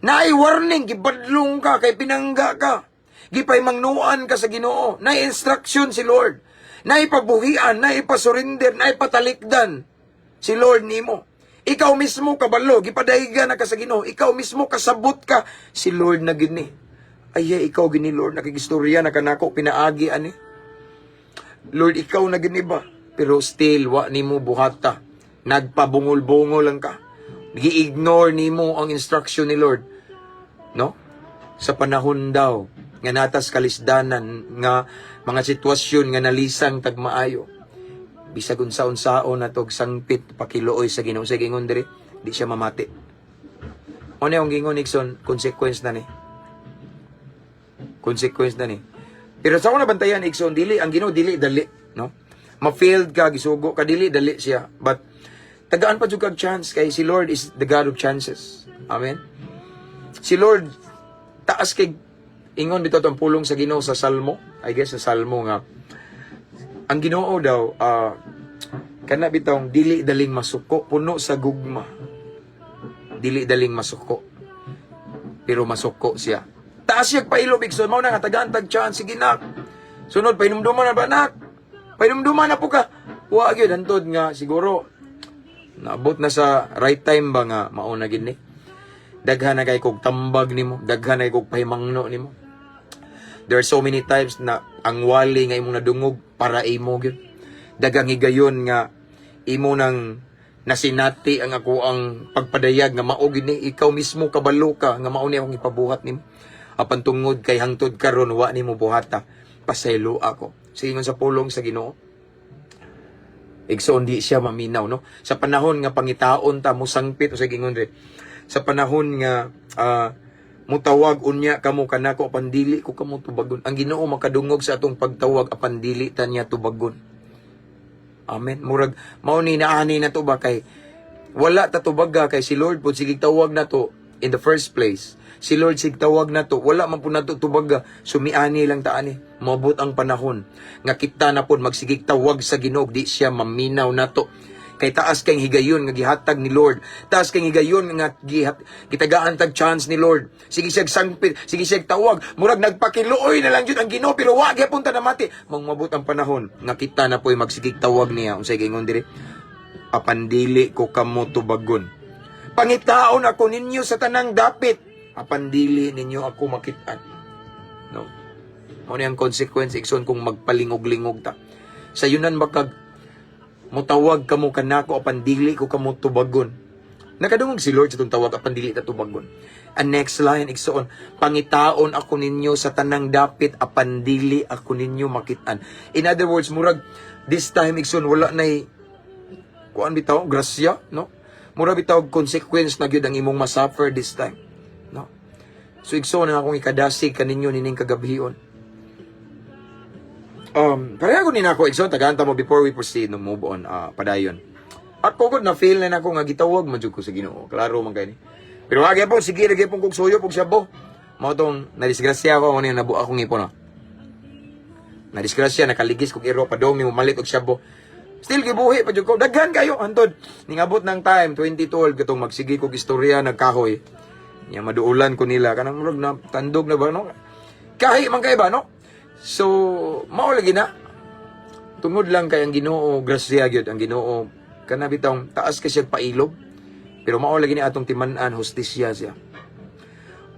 Naay warning, gibadlong ka kay pinangga ka. Gipaymangnuan ka sa Ginoo. Naay instruction si Lord. Naay pabuhian, naay pasurrender, naay patalikdan si Lord nimo. Ikaw mismo kabalo, gipadayga na ka sa Ginoo. Ikaw mismo kasabot ka si Lord na gini. Ay, ikaw gini, Lord, nakigistorya na kanako pinaagi ani. Lord, ikaw na gini ba? Pero still, wa nimo buhata. Nagpabungol-bungol lang ka. Gi-ignore nimo ang instruction ni Lord. No? Sa panahon daw nga natas kalisdanan nga mga sitwasyon nga nalisang tagmaayo. Bisag unsa-unsaon na tog sangpit pakiluoy sa Ginoo, sa gingon diri, di siya mamati. Ano yung gingon, igsoon, consequence na ni. Consequence na ni. Pero sa akong nabantayan, igsoon, dili ang Ginoo dili dali, no? Ma-failed ka, gisugo ka, dili dali siya. But tagaan pa jud kag chance kay si Lord is the God of chances. Amen. Si Lord taas kay ingon bitaw tong pulong sa Ginoo sa Salmo, I guess sa Salmo, nga ang Ginoo daw kana bitawng dili daling masuko, puno sa gugma. Dili daling masuko. Pero masuko siya. Taas siya pailog, igsoon, mao na nga tagaan tag chance, sige nak. Sunod painumduman na ba, nak? Painumduman na po ka. Wa gyud, hantod nga siguro naabot na sa right time ba nga mauna gid ni. Daghan na kay kog tambag nimo, daghan na kay kog pahimangno nimo. There are so many times na ang wali nga imong nadungog para imo gyud. Daghang higayon nga imo nang nasinati ang ako ang pagpadayag nga mao gid ni, ikaw mismo kabalo ka nga mao ni akong ipabuhat nimo. Apan tungod kay hangtod karon wa nimo buhata, pasaylo ako. Sa ingon sa pulong sa Ginoo, igsoon, di siya maminaw, no? Sa panahon nga pangitaon ta, mo sangpit o sa gingon re. Sa panahon nga mutawag unya kamo kanako apan dili ko kamo tubagon. Ang Ginoo makadungog sa atong pagtawag apan dili ta niya tubagon. Amen. Murag mao ni naani na to ba kay wala ta tubaga kay si Lord pud sige tawag na to in the first place. Si Lord sig tawag na to, wala man pud nato tubaga, sumiani lang ta ani. Moabot ang panahon nga kita na pud magsigig tawag sa Ginoo, di siya maminaw nato. Kay taas kay higayon nga gihatag ni Lord. Taas kay higayon nga gitagaan tag chance ni Lord. Sige siya sangpit, sige siya tawag, murag nagpakiluoy na lang jud ang Ginoo pero wa gyapon ta namati. Mong mabot ang panahon nga kita na po'y magsigig tawag niya. Unsay giingon diri? Apan dili ko kamo tubagon. Pangitaon ako ninyo sa tanang dapit, apan dili ninyo ako makit-an. No. Mao ni ang consequence, igsoon, kung magpalingog-lingog ta. Sa yunan makag mutawag kamo kanako apan dili ko kamo tubagon. Nakadungog si Lord sa itong tawag apan dili ta tubagon. Ang next line, igsoon, pangitaon ako ninyo sa tanang dapit apan dili ako ninyo makit-an. In other words, murag this time, igsoon, wala nay kuan bitaw, grasya, no? Mura bitaw consequence na gyud ang imong masuffer this time, no? So igsoon, ang akong ikadasig kaninyo nining kagabhion. Pareha ko ni nako, igsoon, tagaan ta mo before we proceed, no, move on, padayon. Ako gud na feel na nako nga gitawag man jud ko sa Ginoo. Klaro man kay ni. Pero wa gyapon, sige ra gyapon kog suyo pug sabo. Mao tong nadisgrasya ko ni nabuak akong ngipon, no. Nadisgrasya, nakaligis kog iro padong ni malit og sabo. Still gibuhi pa jud ko. Daghan kayo hantod. Ningabot ng time 2012 katong magsige kog istorya nagkahoy. Nya maduulan ko nila kanang murag na tandog na ba, no? Kahi man kay ba, no? So mao lagi na. Tungod lang kay ang Ginoo grasya gyud ang Ginoo kana bitawng taas kay siya pailob. Pero mao lagi ni atong timan-an, hustisya siya.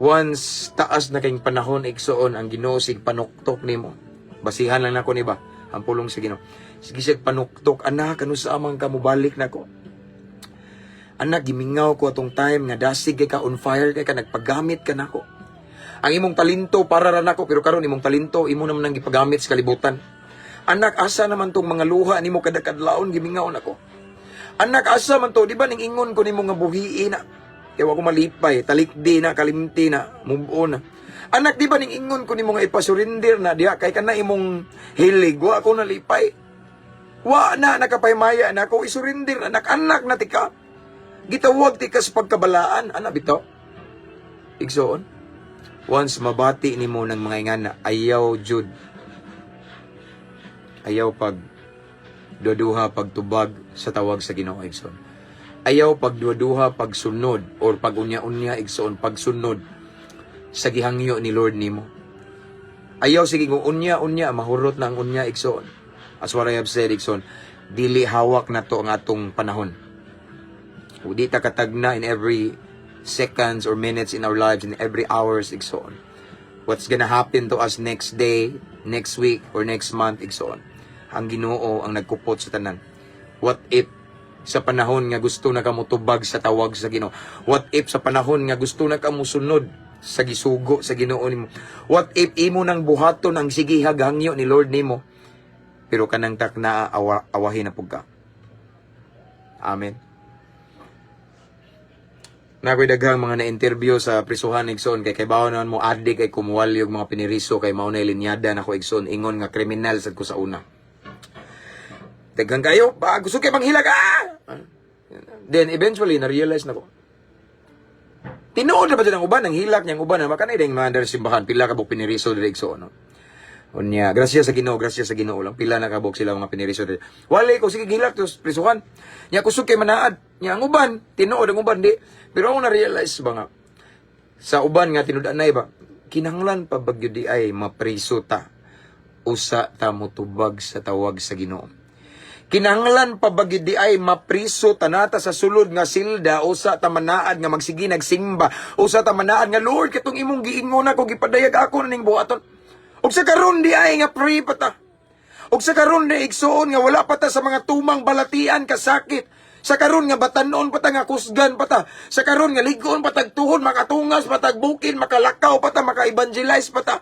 Once taas na kayong panahon, igsoon, ang Ginoo sig panuktok nimo. Basihan lang nako ni ba ang pulong sa Ginoo. Sige siya panuktok, "Anak, kanu sa amang ka mobalik nako. Anak, gimingaw ko atong time nga dasig kay ka, on fire kay ka, nagpagamit ka nako. Ang imong talento para ra nako, pero karon imong talento imo naman ang gipagamit sa kalibutan. Anak, asa naman tong mga luha nimo kada kadlawon? Gimingaw nako. Anak, asa man to? Di ba ning ingon ko nimo nga buhiin na? Kaya wa ko malipay, talikdi na, kalimti na, move on na. Anak, di ba ning ingon ko nimo nga ipasurrender na diha kay kana imong hilig, wa ko nalipay. Wa na nakapaymaya na ako, isurrender, anak, anak na tika. Gitawag tika sa pagkabalaan, anak bitaw." Igsoon, once mabati nimo ng mga ingana, ayaw jud. Ayaw pag duduha pagtubag sa tawag sa Ginoo, igsoon. Ayaw pagduduha pagsunod or pag-unya-unya, igsoon, pagsunod sa gihangyo ni Lord nimo. Ayaw sige kung unya-unya, mahurot na ang unya, igsoon. As what I have said, igsoon, dili hawak na to ang atong panahon. Ug di ta katagna in every seconds or minutes in our lives, in every hours, igsoon. What's gonna happen to us next day, next week, or next month, igsoon? Ang Ginoo ang nagkupot sa tanan. What if sa panahon nga gusto na ka motubag sa tawag sa Ginoo? What if sa panahon nga gusto na ka mosunod sa gisugo sa Ginoo nimo? What if imo nang buhaton ang sige hangyo ni Lord nimo? Pero kanang takna awahin na pug ka. Amen. Nakoy daghang mga na-interview sa prisuhan, igsoon, kay bawo naman mo adik kay kumuwalyo og mga piniriso kay mao na linyada nako, igsoon, ingon nga kriminal sad ko sa una. Daghan kayo, ba gusto kay manghilak ah. Then eventually na-realize nako. Tinuod na ba dyan ang uban, ang hilak niyang uban, na makanay ding mga diri simbahan, pila ka buok piniriso diri, igsoon, no? Unya, grasya sa Ginoo, grasya sa Ginoo lang. Pila na kabuk sila mga piniriso diri. Wala ko sige gilak to prisuhan. Nya kusog kay manaad. Nya ang uban, tinuod ang uban di. Pero ako na-realize ba nga sa uban nga tinud-anay ba, kinahanglan pa ba gyud di ay mapriso ta usa ta motubag sa tawag sa Ginoo? Kinahanglan pa ba gid diay mapriso tanata sa sulod nga silda, usa ta manaad nga magsige nagsimba, usa ta manaad nga, "Lord, katong imong giingon ako, gipadayag ako na ning buhaton"? Ug sa karon diay nga free pa ta. Ug sa karon di, igsuon, nga wala pa ta sa mga tumang balatian kasakit. Sa karon nga batanon pa ta, nga kusgan pa ta. Sa karon nga ligon pa tag tuhod, makatungas pa tag bukid, makalakaw pa ta, maka-evangelize pa ta.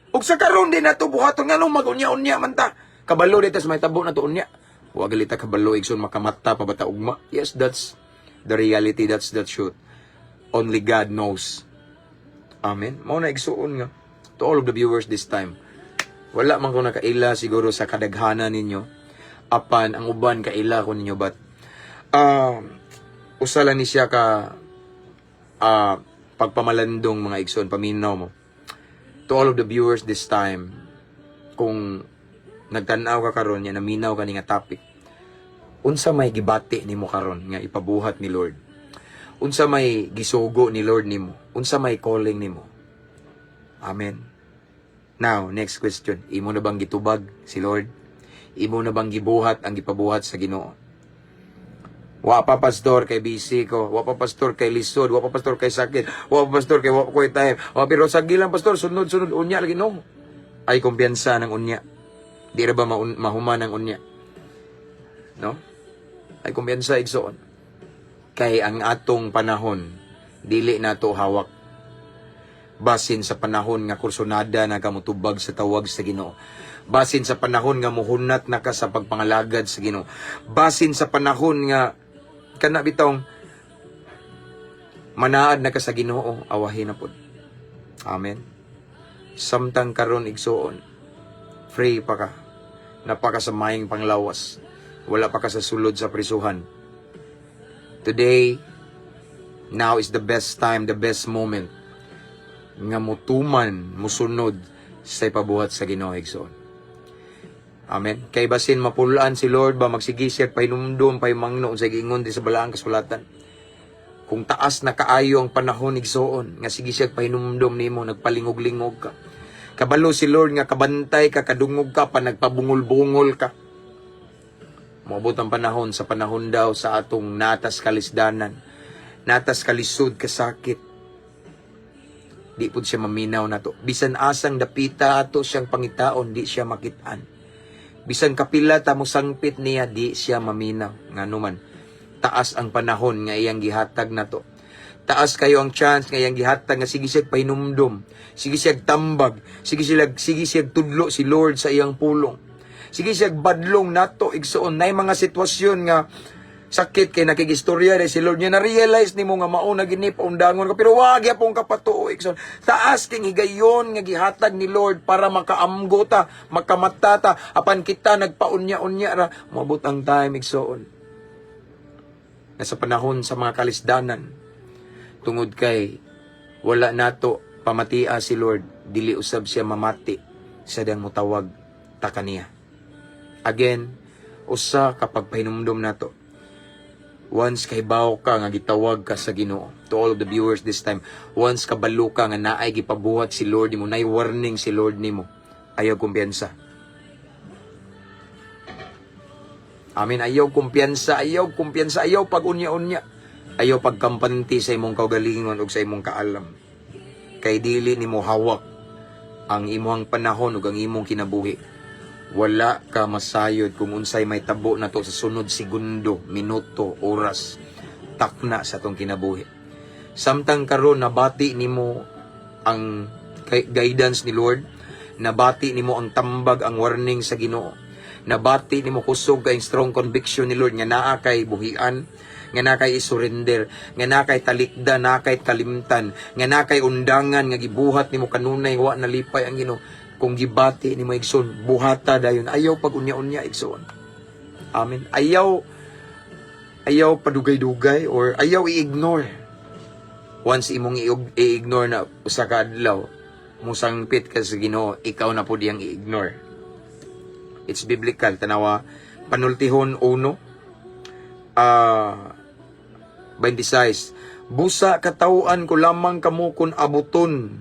Ug sa karon di nato buhaton, nganong mag-unya-unya man ta? Kabalo dito sa mahitabo nato unya. Wa gali ta kabalo, igsoon, makamata pa ba ta ugma. Yes, that's the reality, that's the truth. Only God knows. Amen. Mao na, igsuon, nga to all of the viewers this time. Wala man ko nakaila siguro sa kadaghanan ninyo. Apan ang uban kaila ko ninyo, but usa lang ni siya ka pagpamalandong, mga igsoon, paminaw mo. To all of the viewers this time, kung nagtan-aw ka karon nya naminaw ka ni nga topic, unsa may gibati nimo karon nga ipabuhat ni Lord? Unsa may gisugo ni Lord nimo? Unsa may calling nimo? Amen. Now, next question. Imo na bang gitubag si Lord? Imo na bang gibuhat ang gipabuhat sa Ginoo? Wa pa, pastor, kay busy ko. Wa pa, pastor, kay lisod. Wa pa, pastor, kay sakit. Wa pa, pastor, kay wa ko time. Wa, pero sagi lang, pastor, sunod sunod unya lagi, no. Ay kumpiyansa ng unya. Di ra ba mahuman ang unya? No? Ay kumpiyansa, igsoon. Kay ang atong panahon dili nato hawak, basin sa panahon nga kursonada na ka mutubag sa tawag sa Ginoo, basin sa panahon nga muhunat na ka sa pagpangalagad sa Ginoo, basin sa panahon nga kana bitong manaad na ka sa Ginoo, awahin na pod. Amen. Samtang karon, igsuon, free pa ka, napaka sa maayong panglawas, wala pa ka sa sulod sa prisuhan. Today, now is the best time, the best moment nga mutuman, musunod sa ipabuhat sa Ginoo, igsoon. Amen. Kay basin mapulaan si Lord ba, magsige siya pahinumdum, pahimangno sa giingon di sa balaang kasulatan. Kung taas na kaayo ang panahon, igsoon, nga sige siya pahinumdum nimo, nagpalingog-lingog ka. Kabalo si Lord nga kabantay ka, kadungog ka pa, nagpabungol-bungol ka. Moabot ang panahon, sa panahon daw sa atong natas kalisdanan, natas kalisod kasakit, di pud siya maminaw nato. Bisan asang dapita ato siyang pangitaon, di siya makitaan. Bisan kapila ta mo sangpit niya, di siya maminaw. Ngano man, taas ang panahon nga iyang gihatag nato. Taas kayo ang chance nga iyang gihatag nga sige siya pahinumdum, sige siya tambag, sige siya tudlo si Lord sa iyang pulong. Sige siya badlong nato, igsuon, nay mga sitwasyon nga sakit kay nakigistorya si Lord niya, na-realize nimo nga mao na gini, paundangon ka pero wag gyapon ka patuo, igsoon. Taas king higayon nga gihatag ni Lord para makaamgo ta, makamata ta, apan kita nagpaunya-unya ra. Moabot ang time, igsoon, nga sa panahon sa mga kalisdanan, tungod kay wala nato pamatia si Lord, dili usab siya mamati sa dang mutawag ta kaniya. Again, usa kapag pahinumdom nato, once kahibaw ka nga gitawag ka sa Ginoo, to all of the viewers this time, once kabalo ka nga naay gipabuhat si Lord nimo, naay warning si Lord nimo, ayaw kumpiyansa. Amen. Ayaw kumpiyansa, ayaw kumpiyansa, ayaw pag unya-unya. Ayaw pagkampanti sa imong kaugalingon ug sa imong kaalam. Kay dili nimo hawak ang imong panahon ug ang imong kinabuhi. Wala ka masayod kung unsay may tabo na to sa sunod segundo, minuto, oras, takna sa atong kinabuhi. Samtang karon nabati nimo ang guidance ni Lord, nabati nimo ang tambag, ang warning sa Ginoo. Nabati nimo kusog kay strong conviction ni Lord nga naa kay buhian, nga naa kay isurrender, nga naa kay talikda, naa kay kalimtan, nga naa kay undangan nga gibuhat nimo kanunay wa nalipay ang Ginoo. Kung gibati nimo, igsoon, buhata dayon. Ayaw pag unya-unya, igsoon. Amen. Ayaw padugay-dugay or ayaw i-ignore. Once imong i-ignore na usa ka adlaw, musangpit ka sa Ginoo, ikaw na pud iyang i-ignore. It's biblical. Tanawa, Panultihon 1, 26. "Busa katawhan ko lamang kamo kun abuton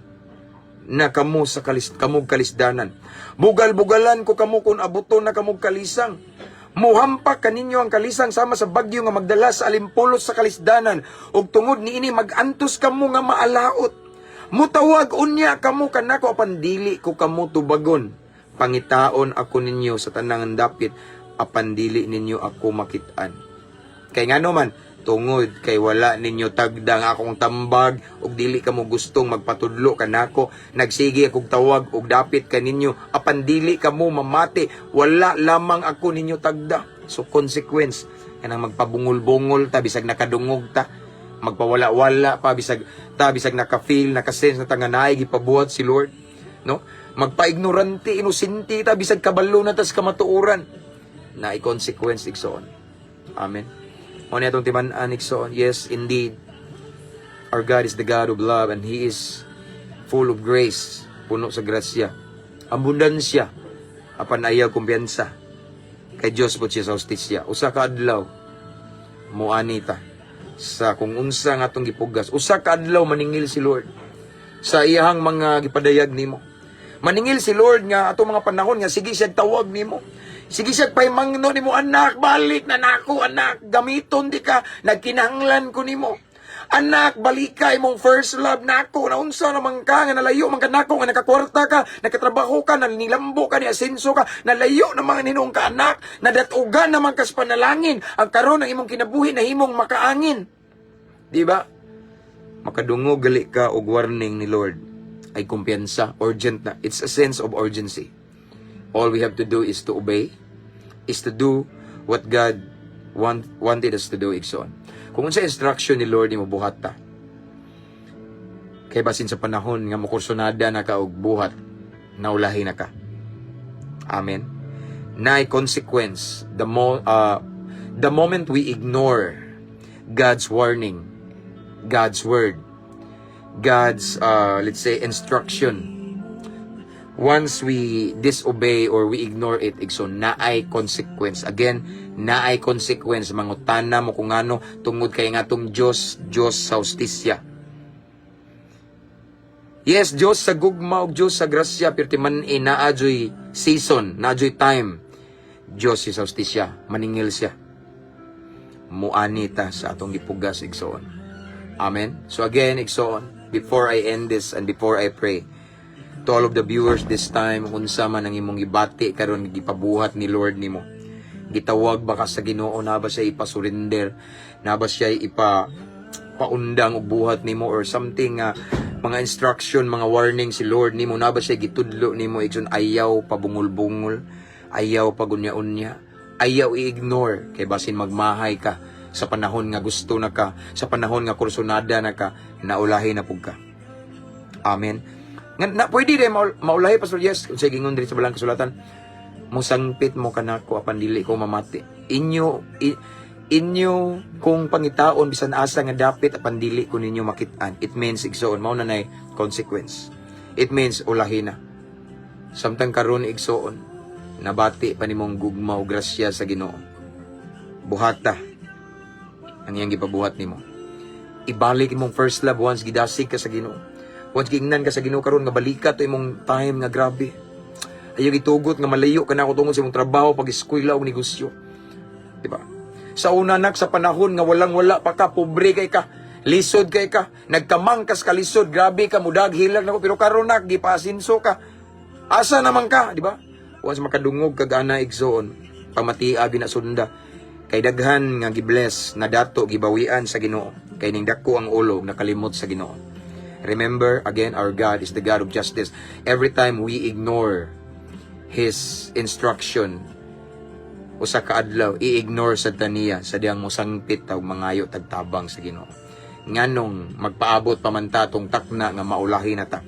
na kamo sa kalis, kamog kalisdanan. Bugal-bugalan ko kamo kun abuton na kamog kalisang. Muhampak kaninyo ang kalisang sama sa bagyo nga magdala sa alimpulos sa kalisdanan, ug tungod niini magantos kamo nga maalaot. Mutawag unya kamo kanako, apan dili ko kamo tubagon. Pangitaon ako ninyo sa tanang dapit, apan dili ninyo ako makit-an. Kay ngano man? Tungod kay wala ninyo tagda ang akong tambag ug dili kamo gustong magpatudlo kanako. Nagsige akong tawag og dapit kaninyo, apan dili kamo mamati. Wala lamang ako ninyo tagda. So consequence kanang magpabungol-bungol ta bisag nakadungog ta, magpawala-wala pa bisag ta, bisag naka-feel, naka-sense na ta nga naay gipabuhat si Lord, no? Magpa-ignorante, inosente ta bisag kabalo na tas kamatuoran, naay consequence, igsoon. Amen. Mao ni atong timan-an, igsoon. Yes, indeed, our God is the God of love and He is full of grace, puno sa grasya, abundansya, apan ayaw kumpiyansa kay Dios po siya sa hustisya. Usa ka adlaw muani ta sa kung unsa nga atong gipugas. Usa ka adlaw maningil si Lord sa iyahang mga gipadayag nimo. Maningil si Lord nga atong mga panahon nga sige siya tawag nimo. Sige siya pahimangno nimo, "Anak, balik na nako, anak, gamiton di ka, nagkinahanglan ko nimo. Anak, balika imong first love nako. Naunsa naman ka nga nalayo man ka nako nga nakakwarta ka, nakatrabaho ka, nilambo ka, ni asenso ka, nalayo naman hinuon ka, anak, nadatugan naman ka sa panalangin. Ang karon ang imong kinabuhi nahimong makaangin." Di ba? Makadungog gali ka og warning ni Lord ay kumpiyansa, urgent na. It's a sense of urgency. All we have to do is to obey, is to do what God wanted us to do, igsoon. Kung unsa instruction ni Lord nimo, buhat ta. Kay basin sa panahon nga mokursonada na ka og buhat, naulahi na ka. Amen. Naay consequence the moment we ignore God's warning, God's word, God's let's say, instruction. Once we disobey or we ignore it, igsoon, naay consequence. Again, naay consequence. Mangutana mo kung ano, tungod kay nga atong Diyos, Diyos sa hustisya. Yes, Diyos sa gugma ug Diyos sa grasya, pero man naa juy season, naa juy time. Diyos sa hustisya, maningil siya. Muani ta sa atong gipugas, igsoon. Amen. So again, igsoon, before I end this and before I pray, to all of the viewers this time, unsa man ang imong gibati karon, gipabuhat ni Lord nimo. Gitawag ba ka sa Ginoo, na ba siya ipa-surrender, na ba siya ipa paundang og buhat nimo or something nga mga instruction, mga warning si Lord nimo, na ba siya gitudlo nimo, igsoon? Ayaw pabungol-bungol, ayaw pagunya-unya, ayaw i-ignore kay basin magmahay ka sa panahon nga gusto na ka, sa panahon nga kursonada na ka, naulahi na pug ka. Amen. Nga, na, pwede rin maulahi, Pastor? Yes, kung sa gingon diri sa Balang Kasulatan, "Musangpit mo kanako apan dili ko mamati. Inyo kung pangitaon bisan asa nga dapit, apan dili ko ninyo makit-an." It means, igsoon, mao na nay consequence. It means ulahi na. Samtang karon, igsoon, nabati pa nimong gugma o grasya sa Ginoo. Buhata ang iyang gipabuhat nimo. Ibalik imong first love once gidasig ka sa Ginoo. Once giingnan ka sa Ginoo karon nga balika to imong time nga grabe. Ayaw gitugot nga malayo ka na ako tungod sa imong trabaho, pag-eskwela o negosyo. Di ba? Sa una, nak, sa panahon nga walang wala pa ka, pobre kay ka, lisod kay ka, nagkamangkas ka lisod, grabe ka, mudag hilag nako, pero karon, nak, gipasinso ka. Asa naman ka, di ba? Once makadungog kag ana, igsoon, pamatia na sunda. Kay daghan nga gibless na dato gibawian sa Ginoo. Kay ning dako ang ulo nakalimot sa Ginoo. Remember, again, our God is the God of justice. Every time we ignore His instruction, usa ka adlaw i-ignore sa taniya sa diyang mosangpit ta ug mangayo tagtabang sa Ginoo. Nganong magpaabot pa man ta tong takna nga maulahi na ta?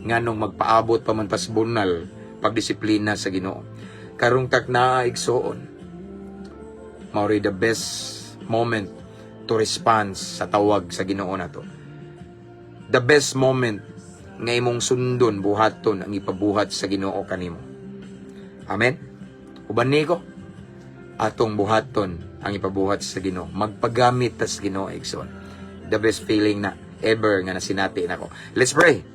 Nganong magpaabot pa man tas bunal pagdisiplina sa Ginoo? Karong takna, igsoon, mao the best moment to respond sa tawag sa Ginoo nato. The best moment nga imong sundon, buhaton ang ipabuhat sa Ginoo kanimo. Amen. Uban ni ko atong buhaton ang ipabuhat sa Ginoo. Magpagamit ta sa Ginoo, igsoon. The best feeling na ever nga nasinati nako. Let's pray.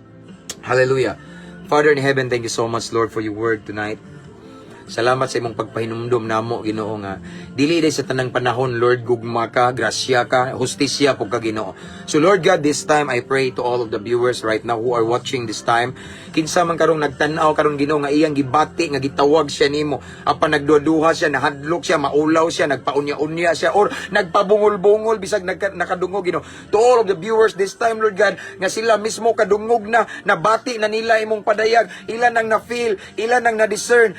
Hallelujah. Father in heaven, thank you so much, Lord, for your word tonight. Salamat sa imong pagpahinumdom namo, Ginoo, nga dili day sa tanang panahon, Lord, gugma ka, grasya ka, hustisya pud ka, Ginoo. So Lord God, this time I pray to all of the viewers right now who are watching this time, kinsa man karong nagtan-aw karon, Ginoo, nga iyang gibati nga gitawag siya nimo, apan nagduha siya, nahadlok siya, maulaw siya, nagpaunya-unya siya or nagpabungol-bungol bisag nakadungog, Ginoo. To all of the viewers this time, Lord God, nga sila mismo kadungog na, nabati na nila imong padayag, ilan ang na-feel, ilan ang na-discern,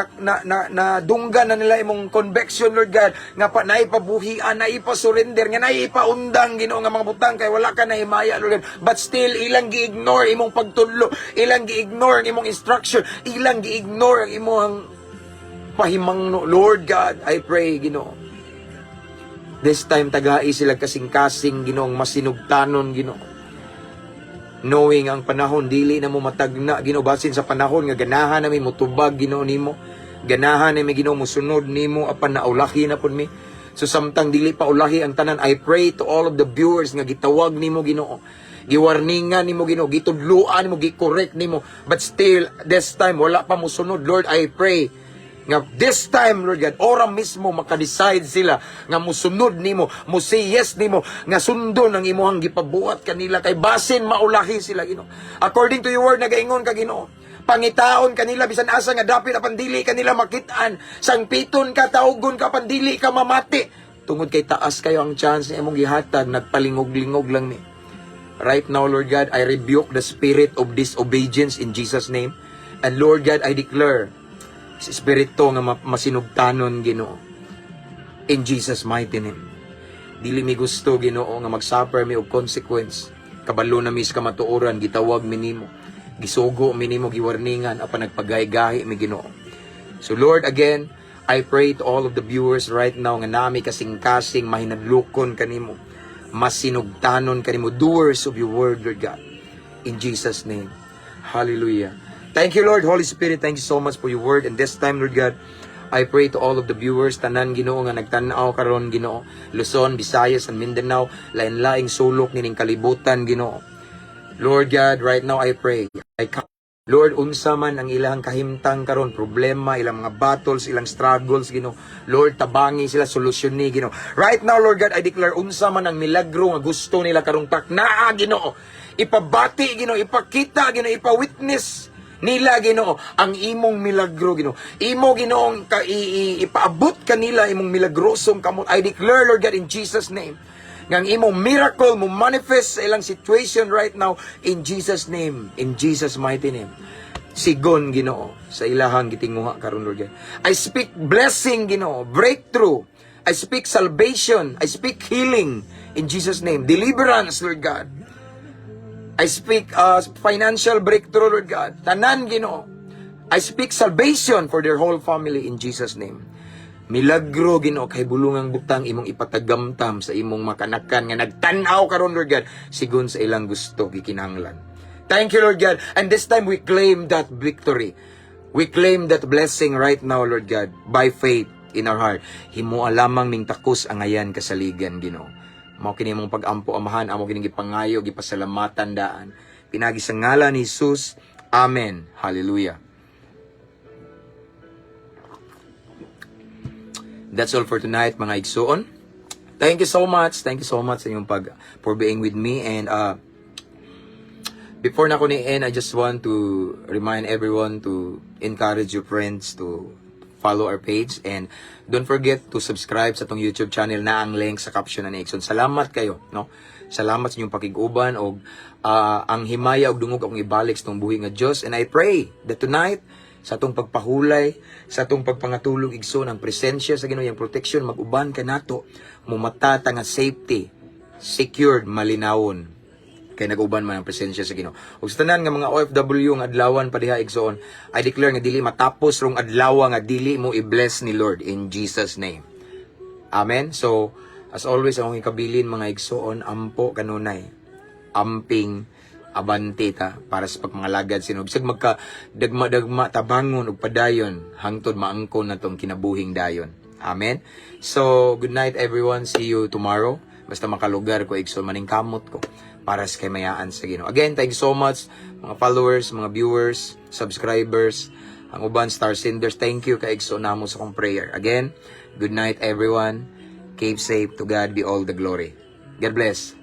na dunggan na nila imong conviction, Lord God, nga pa naipabuhian, naipa-surrender, nga naipaundang, Ginoo, nga mga butang kay wala ka na himaya, Lord God. But still ilang gi-ignore imong pagtudlo, ilang gi-ignore ang imong instruction, ilang gi-ignore ang imong pahimangno. Lord God, I pray, Ginoo, this time tagai sila kasing-kasing, Ginoong masinugtanon, Ginoo, knowing ang panahon dili na mo matagna, Ginoo, basin sa panahon nga ganahan nami motubag, Ginoo, nimo, ganahan nami, Ginoo, mosunod nimo, apan naulahi na pud mi. So samtang dili pa ulahi ang tanan, I pray to all of the viewers nga gitawag nimo, Ginoo, giwarningan nimo, Ginoo, gitudluan nimo, gi-correct nimo, but still this time wala pa mosunod. Lord, I pray nga this time, Lord God, ora mismo maka-decide sila nga musunod nimo, mo say yes nimo, nga sundon ang imuhang gipabuhat kanila kay basin maulahi sila, Ginoo. According to your word, nagaingon ka, Ginoo, pangitaon kanila bisan asa nga dapit apan dili kanila makit-an, sangpiton ka, tawgon ka, apan dili ka mamati tungod kay taas kayo ang chance ni imong gihatag, nagpalingog-lingog lang ni. Right now, Lord God, I rebuke the spirit of disobedience in Jesus' name. And Lord God, I declare sa espiritu nga masinugtanon, Ginoo. In Jesus' mighty name. Dili mi gusto, Ginoo, nga magsuffer mi og consequence. Kabalo na mi sa kamatuoran, gitawag mi nimo. Gisugo mi nimo, giwarningan apan nagpagahi-gahi mi, Ginoo. So Lord, again, I pray to all of the viewers right now nga nami kasing-kasing mahinadlokon kanimo, masinugtanon kanimo, doers of your word, Lord God. In Jesus' name. Hallelujah. Thank you, Lord. Holy Spirit, thank you so much for your word. And this time, Lord God, I pray to all of the viewers, tanan, Ginoo, nga nagtan-aw karon, Ginoo, Luzon, Visayas, and Mindanao, lain-laing sulok nining kalibutan, Ginoo. Lord God, right now I pray. Lord, unsa man ang ilang kahimtang karon, problema, ilang mga battles, ilang struggles, Ginoo. Lord, tabangi sila, solusyon ni Ginoo. Right now, Lord God, I declare unsa man ang milagro nga gusto nila karong taknaa, Ginoo. Ipabati, Ginoo, ipakita, Ginoo, ipa-witness nila, Ginoo, ang imong milagro, Ginoo. Imo, Ginoo, ka, ipaabot kanila imong milagrosong kamot. I declare, Lord God, in Jesus' name, nga ang imong miracle mo manifest sa ilang situation right now in Jesus' name, in Jesus' mighty name. Sigon, Ginoo, sa ilahang gitinguha karon, Lord God. I speak blessing, Ginoo, breakthrough. I speak salvation. I speak healing in Jesus' name. Deliverance, Lord God. I speak financial breakthrough, Lord God. Tanan, Ginoo. I speak salvation for their whole family in Jesus' name. Milagro, Ginoo, kay bulungang butang imong ipatagamtam sa imong makanakan nga nagtan-aw karon, Lord God, sigon sa ilang gusto gikinahanglan. Thank you, Lord God. And this time we claim that victory. We claim that blessing right now, Lord God, by faith in our heart. Himoa lamang ning takos angayan kasaligan, Ginoo. Mao kini imong pag-ampo, Amahan, amo kining gipangayo, gipasalamatan daan. Pinagi sa ngalan ni Jesus. Amen. Hallelujah. That's all for tonight, mga igsuon. Thank you so much. Thank you so much sa inyong pag for being with me and before na ko ni end, I just want to remind everyone to encourage your friends to follow our page and don't forget to subscribe sa atong YouTube channel na ang link sa caption na ni Exxon. Salamat kayo, no? Salamat sa inyong pakig-uban og ang himaya og dungog akong ibalik sa atong buhi nga Dios, and I pray that tonight, sa atong pagpahulay, sa atong pagpangatulog, igsoon, ang presensya sa Ginoo, yang protection mag-uban kanato, mumata ta nga safety, secured, malinawon kay nag-uban man ang presensya sa Ginoo. Ug sa tanan nga mga OFW nga adlawan pa diha, igsoon, I declare nga dili matapos rong adlaw nga dili mo i-bless ni Lord in Jesus' name. Amen. So, as always, ang akong ikabilin, mga igsoon, ampo kanunay. Amping, abante ta para sa pagmangalagad sa Ginoo. Bisag magka dagma-dagma, tabangon ug padayon hangtod maangkon natong kinabuhing dayon. Amen. So, good night, everyone. See you tomorrow. Basta makalugar ko, igsoon, maningkamot ko para sa kahimayaan sa Ginoo. Again, thank you so much, mga followers, mga viewers, subscribers. Ang uban, star senders, thank you kay igsoon namo sa akong prayer. Again, good night, everyone. Keep safe. To God be all the glory. God bless.